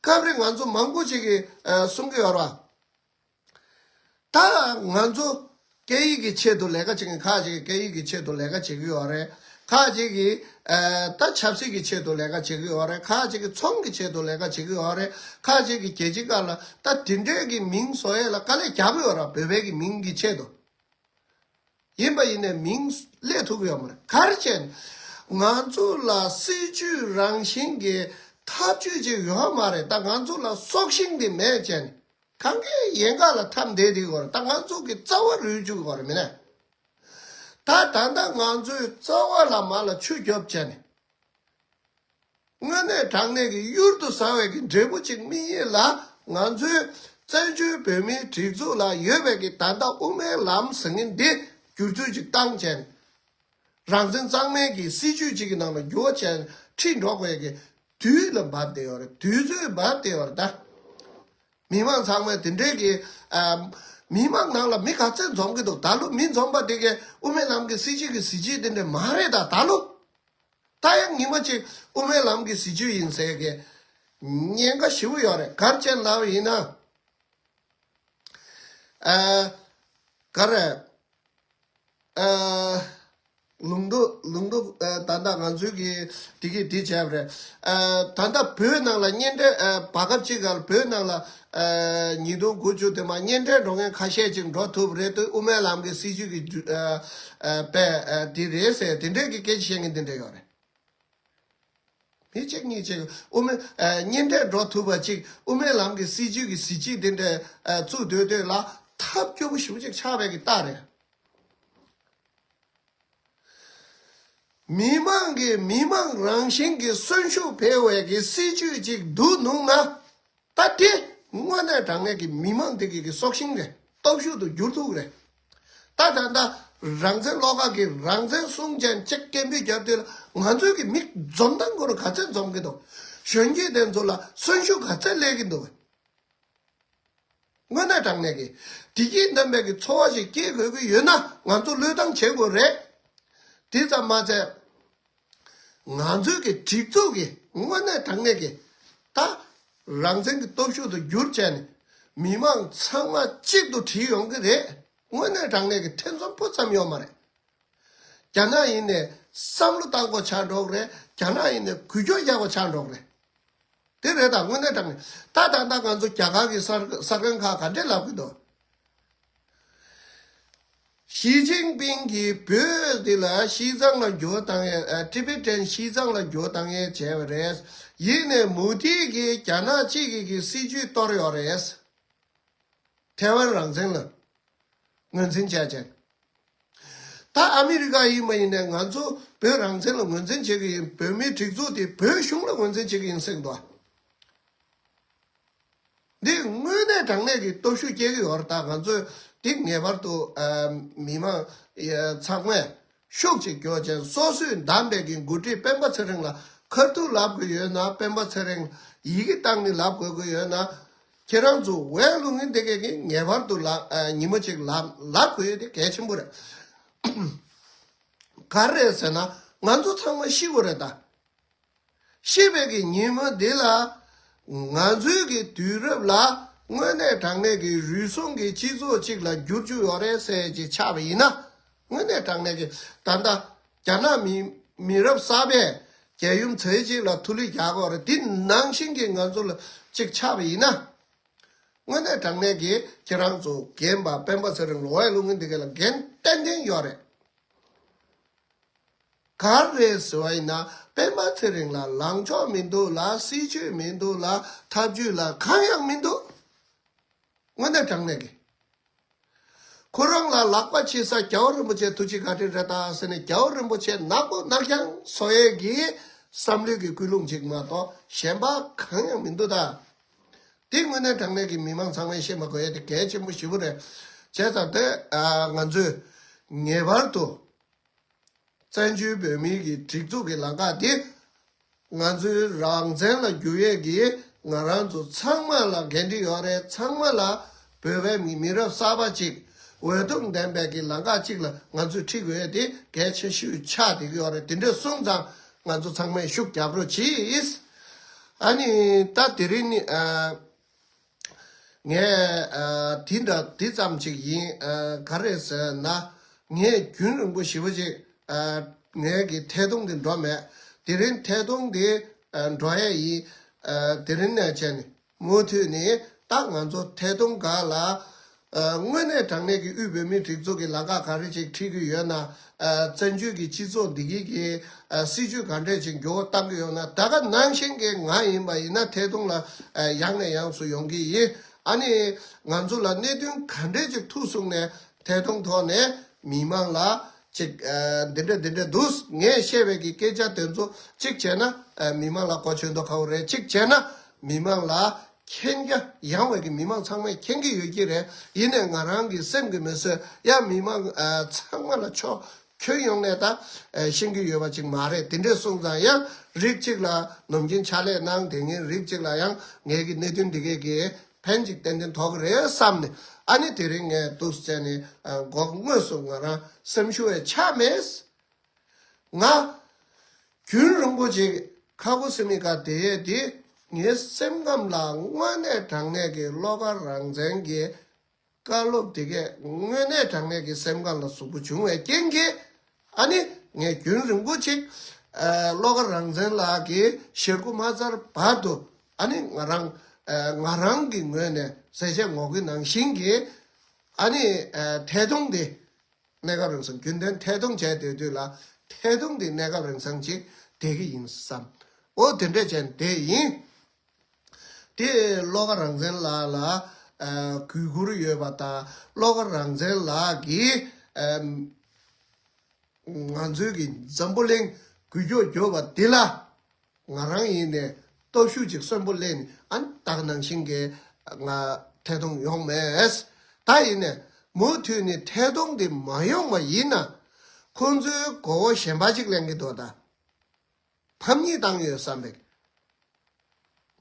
སྐབས་རེ་ང་ཚོ་མང་པོ་ཅིག་གིས་ཨ་གསུང་གི་ཡོད་རེད་བ། ད་ང་ཚོ་སྐད་ཡིག་གི་ཆེད་དུ་ལས་ཀ་བྱེད་མཁན་ཁག་ཅིག་གིས་སྐད་ཡིག་གི་ཆེད་དུ་ལས་ཀ་བྱེད་ཀྱི་ཡོད་རེད། ཁག་ཅིག་གིས་ཨ་ད་ཆབ་སྲིད་ཀྱི་ཆེད་དུ་ལས་ཀ་བྱེད་ཀྱི་ཡོད་རེད། ཁག་ཅིག་གིས་ཚོང་གི་ཆེད་དུ་ལས་ཀ་བྱེད་ཀྱི་ཡོད་རེད། ཁག་ཅིག་གིས་རྒྱལ་སྤྱི་སྒང་ལ་ད་དེ་འདྲའི་གི་མིང་བཟོ་ཡས་ལ་དཀའ་ལས་རྒྱག་གི་ཡོད་རེད། བོད་པའི་གི་མིང་གི་ཆེད་དུ། ཡིན་པ་ཡིན་ནའི་མིང་སླེབས་ཐུབ་ཀྱི་ཡོད་མ་རེད། ག་རེ་བྱས་ནས་ང་ཚོ་ལ་སྲིད་ཇུས་རང་བཞིན་གྱི་ཐབས་ཇུས་ཅིག་ཡོད་མ་རེད། ད་ང་ཚོ་ལ་སྲོག་ཤིང་དེ་མེད་བྱས་ནས་གང་གའི་ཡན་ག་ལ་འཐམ་བསྡད་དེ་ཡོད་རེད། ད་ང་ཚོ་གི་རྩ་བ་རུལ་བཅུག་གི་ཡོད་རེད་མིན་ན། ད་ད་ལྟ་ང་ཚོའི་རྩ་བ་ལ་མར་ལ་ཆུ་རྒྱོབ་བྱས་ནས། དངོས་གནས་དྲང་གནས་ཀྱི་གཡུར་དུ་ཟ་བའི་གི་འབྲས་བུ་ཅིག་སྨིན་ཡས་ལ་ང་ཚོའི་བཙན་བྱོལ་བོད་མིའི་སྒྲིག་འཛུགས་ལ་ཡོད་པའི་གི་ད་ལྟ་དབུ་མའི་ལམ་ཟེར་མཁན་འདི་བསྒྱུར་བཅོས་ཅིག་བཏང་བྱས་ནས་རང་བཙན་གཙང་མའི་གི་སྲིད་ཇུས་ཅིག་གི་ནང་ལ་འགྱུར་བ་བྱས་ནས་ཁྲིད་འགྲོ་དགོས་ཀྱི་དུས་ལ་བབས་བསྡད་ཡོད་རེད། དུས་ཚོད་བབས་བསྡད་ཡོད་རེད་ད། མི་མང་ཚང་མས་དེ་འདྲའི་གི་ཨ་མི་མང་ནང་ལ་མི་ག་ཚད་འཛོམས་ཀྱི་འདུག་ད་ལོ་མི་འཛོམས་པ་དེ་གའི་དབུ་མའི་ལམ་གྱི་སྲིད་ཇུས་ཀྱི་གཟི་བརྗིད་དེ་འདྲ་མ་རེད་ད་ད་ལོ། ད་ཡང་ཉི་མ་གཅིག་དབུ་མའི་ལམ་གྱི་གཟི་བརྗིད་ཡིན་ཟེར་གི་ཉེན་ཁ་ཞེ་པོ་ཡོད་རེད། ག་རེ་བྱས་ལབ་ཡིན་ན། ཨ་ག་རེ། ཨ་ལུང་རྟོགས་ལུང་རྟོགས་ཨ་ད་ལྟ་ང་ཚོའི་གི་དེ་གི་དེ་བྱས་པ་རེད། ཨ་ད་ལྟ་བོད་ནང་ལ་གཉེན་འཕྲད་ཨ་བར་སྐབས་གཅིག་གར་བོད་ནང་ལ་ཨ་ཉིས་སྟོང་དགུ་བཅུ་དེ་མ་གཉེན་འཕྲད་འགྲོ་མཁན་ཁ་ཤས་ཅིག་འགྲོ་ཐུབ་རེད་དུས་དབུ་མའི་ལམ་གྱི་སྲིད་ཇུས་ཀྱི་ཨ་ཨ་པས་ཨ་དེ་རེད་ཟེར་དེ་འདྲས་ཀྱི་སྐད་ཆ་བཤད་མཁན་དེ་འདྲས་ཡོད་རེད། མི་གཅིག་གཉིས་གཅིག་དབུ་མའི་ཨ་གཉེན་འཕྲད་འགྲོ་ཐུབ་པ་གཅིག་དབུ་མའི་ལམ་གྱི་སྲིད་ཇུས་ཀྱི་གཟི་བརྗིད་དེ་འདྲ་ཨ་བཙུགས་སྡོད་སྡོད་ལ་ཐབས་སྐྱོ་པོ་ཞེ་པོ་ཅིག་ཆགས་པའི་གི་རྟགས་རེད། མི་མང་གིས་མི་མང་རང་བཞིན་གྱི་གསོན་ཤུགས་འཕེལ་བའི་གི་སྲིད་ཇུས་ཅིག་བསྡུ་ནུས་ན། ད་དེ་དངོས་གནས་དྲང་གནས་ཀྱི་མི་མང་དེ་གི་གི་སྲོག་ཤིང་རེད། སྟོབས་ཤུགས་དུ་འགྱུར་ཐུབ་རེད། ད་ད་ད་རང་བཙན་བློ་དགའ་གི་རང་བཙན་སྲུང་ཅན་གཅིག་སྐད་འབོད་རྒྱབ་དུས་ལ་ང་ཚོའི་གི་མི་འཛོམས་སྟངས་སྐོར་ག་ཚད་འཛོམས་ཀྱི་འདུག་གཞོན་སྐྱེས་དེ་ཚོ་ལ་གསོན་ཤུགས་ག་ཚད་སླེབས་ཀྱི་འདུག་དངོས་གནས་དྲང་གནས་ཀྱི་བདེ་སྐྱིད་ལྡན་པའི་གི་འཚོ་བ་ཞིག་སྐྱེལ་དགོས་ཀྱི་ཡོད་ན་ང་ཚོ་བློས་བཏང་བྱེད་དགོས་རེད། དེ་ཙམ་མ་ཚད། ང་ཚོའི་གི་སྒྲིག་འཛུགས་ཀྱི་དངོས་གནས་དྲང་གནས་ཀྱི་ད་རང་བཙན་གྱི་སྟོབས་ཤུགས་སུ་བསྒྱུར་བྱས་ནས་མི་མང་ཚང་མ་གཅིག་ཏུ་བསྒྲིལ་ཡོང་གི་རེད། དངོས་གནས་དྲང་གནས་ཀྱི་ཐེ་ཚོམ་སྤུ་ཙམ་ཡོད་མ་རེད། རྒྱ་ནག་ཡིན་ནས་བསམ་བློ་བཏང་དགོས་ཆགས་འགྲོ་གི་རེད། རྒྱ་ནག་ཡིན་ནས་འགུལ་སྐྱོད་རྒྱག་དགོས་ཆགས་འགྲོ་གི་རེད། དེ་རེད་ད་དངོས་གནས་དྲང་གནས་ད་ད་ལྟ་ང་ཚོ་རྒྱ་གར་གྱི་གསར་གསར་ཁང་ཁག་ག་འདྲས་ལབ་གི་འདུག་ཞི་ཅིན་ཕིང་གིས་བོད་འདི་ལ་ཤིས་ཙང་ལ་འགྱུར་བ་བཏང་ཡས་ཨ་ཊི་བེ་ཊན་ཤིས་ཙང་ལ་འགྱུར་བ་བཏང་ཡས་བྱས་པ་རེད། ཡིན་ནས་མུ་དྷི་གིས་རྒྱ་ནག་གཅིག་གི་གི་སྲིད་ཇུས་གཏོར་ཡོད་རེད། ཐའེ་ཝན་རང་བཙན་ལ་ངོས་འཛིན་བྱས་བྱས། ད་ཨ་མི་རི་ཀ་ཡིན་པ་ཡིན་ནས་ང་ཚོ་བོད་རང་བཙན་ལ་ངོས་འཛིན་བྱེད་ཀྱི་ཡིན། བོད་མིའི་སྒྲིག་འཛུགས་དེ་བོད་གཞུང་ལ་ངོས་འཛིན་བྱེད་ཀྱི་ཡིན་ཟེར་གྱི་འདུག་འདི་དངོས་གནས་དྲང་གནས་ཀྱི་སྟོབས་ཤུགས་སྐྱེ་གི་ཡོད་རེད། ད་ང་ཚོས་འདི་ངེས་པར་དུ་ཨ་མི་མང་ཨ་ཚང་མས་ཤུགས་ཅིག་རྒྱོབ་བྱས་སོ་སོས་བདམས་པའི་གི་འགོ་ཁྲིད་སྤེན་པ་ཚེ་རིང་ལ་ཁ་ཐུག་ལབ་དགོས་ཡོད་ན་སྤེན་པ་ཚེ་རིང་ཡི་གེ་བཏང་ནས་ལབ་དགོས་ཀྱི་ཡོད་ན་ཁྱེད་རང་ཚོ་འོས་བླུག་མཁན་དེ་གས་ཀྱིས་ངེས་པར་དུ་ལབ་ཨ་ཉི་མ་གཅིག་ལབ་ལབ་དགོས་ཡོད་དེ་གལ་ཆེན་པོ་རེད། ག་རེ་རེད་ཟེར་ན་ང་ཚོ་ཚང་མ་ཤི་དགོས་རེད་ད། ཤི་བའི་གི་ཉིན་མོ་འདི་ལ་ང་ཚོའི་གི་དུས་རབས་ལ་དངོས་གནས་དྲང་གནས་ཀྱི་རུལ་སུངས་ཀྱི་སྤྱི་ཚོགས་གཅིག་ལ་འགྱུར་རྒྱུ་ཡོད་རེད་ཟེར་ཅིག་ཆགས་པ་ཡིན་ན། དངོས་གནས་དྲང་གནས་ཀྱི་ད་ལྟ་རྒྱ་ནག་མི་མི་རབས་གསར་པས་རྒྱལ་ཡུམ་ཚེ་གཅིག་ལ་ཐུགས་ལི་རྒྱག་གི་ཡོད་རེད། དེ་ནང་བཞིན་གྱི་ང་ཚོ་ལ་གཅིག་ཆགས་པ་ཡིན་ན། དངོས་གནས་དྲང་གནས་ཀྱི་ཁྱེད་རང་ཚོ་རྒན་པ་སྤེན་པ་ཚེ་རིང་ལ་འོས་བླུག་མཁན་འདི་ག་ལ་འགན་ཏན་ཏན་ཡོད་རེད། ག་རེ་ཟེར་བ་ཡིན་ན་སྤེན་པ་ཚེ་རིང་ལ་ལངས་ཕྱོགས་མི་འདུག་ལ་སྲིད་ཇུས་མི་འདུག་ལ་ཐབས་ཇུས་ལ་གང་ཡང་མི་འདུག་དངོས་གནས་དྲང་གནས་ཀྱི། ཁོ་རང་ལ་ལག་པ་ཕྱིས་ས་རྒྱལ་བ་རིན་པོ་ཆེ་ཐུགས་རྗེ་བཀའ་དྲིན་རེད་ད་ཟེར་ནས་རྒྱལ་བ་རིན་པོ་ཆེ་ནག་པོ་ནག་རྐྱང་བཟོ་ཡས་ཀྱི་བསམ་བློའི་གི་ཀུན་སློང་ཅིག་མ་གཏོགས་གཞན་པ་གང་ཡང་མི་འདུག་ད། དེ་དངོས་གནས་དྲང་གནས་ཀྱི་མི་མང་ཚང་མས་ཤེས་མ་དགོས་ཡ་དེ་གལ་ཆེན་པོ་ཞེ་པོ་རེད། བྱས་ཙང་དེ་ང་ཚོས་ངེས་པར་དུ་བཙན་བྱོལ་བོད་མིའི་གི་སྒྲིག་འཛུགས་ཀྱི་ལམ་ཁ་དེ་ང་ཚོའི་རང་བཙན་ལ་འགྱུར་ཡས་ཀྱི་ང་རང་ཚོ་ཚང་མ་ལ་འགན་འཁྲི་ཡོད་རེད། ཚང་མ་ལ་བོད་པའི་མི་མི་རབས་གསར་པ་ཅིག་འོས་སྟོབས་ལྡན་པའི་གི་ལམ་ཁ་ཅིག་ལ་ང་ཚོས་ཁྲིད་དགོས་ཡས་དེ་གལ་ཆེ་ཤོས་ཆགས་བསྡད་ཀྱི་ཡོད་རེད། དེ་འདྲ་སོང་ཙང་ང་ཚོ་ཚང་མས་ཤུགས་རྒྱབ་རོགས་གྱིས། ཨ་ནི་ད་དེ་རིང་ནི་ཨ། ངས་ཨ། དེ་འདྲ་དེ་ཙམ་ཅིག་ཡིན། ཨ། ག་རེ་ཟེར་ན། ངས་རྒྱུན་རིང་པོ་ཞེ་པོ་ཅིག་ཨ། ངའི་གི་ཐད་གཏོང་དེ་འགྲོ་མེད། དེ་རིང་ཐད་གཏོང་དེ་ཨ། འགྲོ་ཡས་ཡིན། ཨ། དེ་རིང་ནས་བྱས་ནས་མུ་མཐུད་ནས་ད་ང་ཚོ་ཐད་གཏོང་སྒང་ལ་ཨ། དངོས་གནས་དྲང་གནས་ཀྱི་དབུས་བོད་མིའི་སྒྲིག་འཛུགས་ཀྱི་ལམ་ཁ་ག་རེ་ཅིག་ཁྲིད་ཀྱི་ཡོད་ན། ཨ། བཙན་བྱོལ་གྱི་སྤྱི་ཚོགས་འདི་གི་གི་ཨ། སྲིད་ཇུས་ག་འདྲས་ཅིག་འགྱུར་བ་གཏང་གི་ཡོད་ན། ད་ག་ནང་བཞིན་གྱི་ང་ཡིན་པ་ཡིན་ན་ཐད་གཏོང་ལ་ཨ། ཡང་ནས་ཡང་དུ་ཡོང་གི་ཡིན། ཨ་ནི་ང་ཚོ་ལ་གནད་དོན་ག་འདྲས་ཅིག་ཐུག་སོང་ནས་ཐད་གཏོང་ཐོག་ནས་མི་མང་ལ་ཅིག་ཨ། འདི་འདྲ་འདི་འདྲ་འདུག་ངས་བཤད་པའི་གི་སྐད་ཆ་དེ་ཚོ་གཅིག་བྱས་ན་ཨ། མི་མང་ལ་གོ་ཆོད་མདོག་ཁ་པོ་རེད། གཅིག་བྱས་ན་མི་མང་ལ་མཁྱེན་རྒྱ་ཡངས་པའི་གི་མི་མང་ཚང་མས་མཁྱེན་གྱི་ཡོད་ཀྱི་རེད། ཡིན་ནས་ང་རང་གི་སེམས་ཀྱི་མི་གསོད་ཡ། མི་མང་ཨ། ཚང་མ་ལ་ཕྱོགས་ཁྱོན་ཡོངས་ནས་ད་ཨ། ཤེས་ཀྱི་ཡོད་པ་ཅིག་མ་རེད། དེ་འདྲས་སོང་ཙང་ཡང་རིགས་གཅིག་ལ་ནམ་རྒྱུན་ཕྱག་ལས་གནང་། དེ་སྔོན་རིགས་གཅིག་ལ་ཡང་ངའི་གི་གནད་དོན་འདི་གས་ཀྱི་ཕན་ཅིག་ཏན་ཏན་ཐོགས་ཀྱི་རེད་བསམ་ནས། ཨ་ནི་དེ་རིང་ངས་འདུག་བྱས་ནས་ཨ། མགོ་དངོས་སུ་ང་རང་སེམས་ཤུགས་ཆག་མེད། ང་རྒྱུན་རིང་པོ་ཅིག་ཁ་ཁུ་སིམ་མེ་ག་བསྡད་ཡས་དེ་ངའི་སེམས་ཁམས་ལ་དངོས་གནས་དྲང་གནས་ཀྱི་བློ་དགའ་རང་བཙན་གྱི་བཀའ་སློབ་དེ་གས་དངོས་གནས་དྲང་གནས་ཀྱི་སེམས་ཁམས་ལ་ཟུག་པོ་བྱུང་བའི་རྐྱེན་གྱིས། ཨ་ནི་ངས་རྒྱུན་རིང་པོ་ཅིག་ཨ། བློ་དགའ་རང་བཙན་ལགས་ཀྱི་ཞལ་སྐུ་མ་ཚར་བར་དུ་ཨ་ནི་ང་རང་ཨ། ང་རང་གི་ངོས་ནས་ཟས་བཅད་ངོ་རྒོལ་ནང་བཞིན་གྱི་ཨ་ནི་ཨ། ཐད་གཏོང་དེ་གནས་སྐབས་རིང་སང་རྒྱུན་ལྡན་ཐད་གཏོང་བྱས་བསྡད་དུས་ལ་ཐད་གཏོང་དེ་གནས་སྐབས་རིང་སང་ཅིག་བསྡད་ཀྱི་ཡིན་བསམ། འོ་དེ་འདྲས་བྱས་བསྡད་ཡིན། དེ་བློ་དགའ་རང་བཙན་ལགས་ལ་ཨ། གུས་བཀུར་ཡོད་པ་དང་བློ་དགའ་རང་བཙན་ལགས་ཀྱིས་ཨ། ང་ཚོའི་གི་འཛམ་བུ་གླིང་འགུལ་སྐྱོད་བརྒྱབ་པ་འདི་ལ་ང་རང་ཡིན་ནས་སྟོབས་ཤུགས་ཅིག་གསོན་པོ་སླེབས་ནས་ཨ་ནི་ད་ག་ནང་བཞིན་གྱི་ང་ཐད་གཏོང་ཡོང་མེད། ད་ཡིན་ནས་མུ་མཐུད་ནས་ཐད་གཏོང་འདི་མ་ཡོང་བ་ཡིན་ན་ཁོང་ཚོའི་མགོ་བོ་གཞན་པ་ཅིག་ལེན་གྱི་འདུག་ད། ཕམ་ཉེས་བཏང་ཡོད་བསམ་པའི།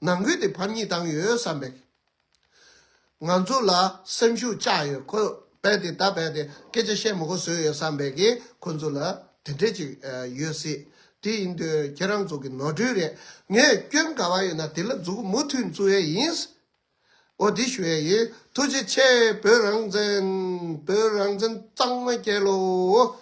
ནང་ཁུལ་དེ་ཕམ་ཉེས་བཏང་ཡོད་བསམ་པའི། ང་ཚོ་ལ་སེམས་ཤུགས་བཅག་ཡོད། ཁོ་རྦད་དེ་ད་རྦད་དེ་སྐད་ཆ་བཤད་མི་དགོས་བཟོས་ཡོད་བསམ་པའི་གི་ཁོ་ཚོ་ལ་དེ་འདྲས་ཅིག་ཡོད་སྲིད། དེ་ཡིན་དུས་ཁྱེད་རང་ཚོ་གི་ནོར་འཁྲུལ་རེད། ངས་སྐྱོན་ག་བ་ཡོད་ན་དེ་ལ་མཛུབ་གུ་མུ་མཐུད་བཙུགས་ཡས་ཡིན། འོ་དེ་ཞུ་ཡས་ཡིན། ཐུགས་རྗེ་ཆེ། བོད་རང་བཙན། བོད་རང་བཙན་གཙང་མ་རྒྱལ་ལོ།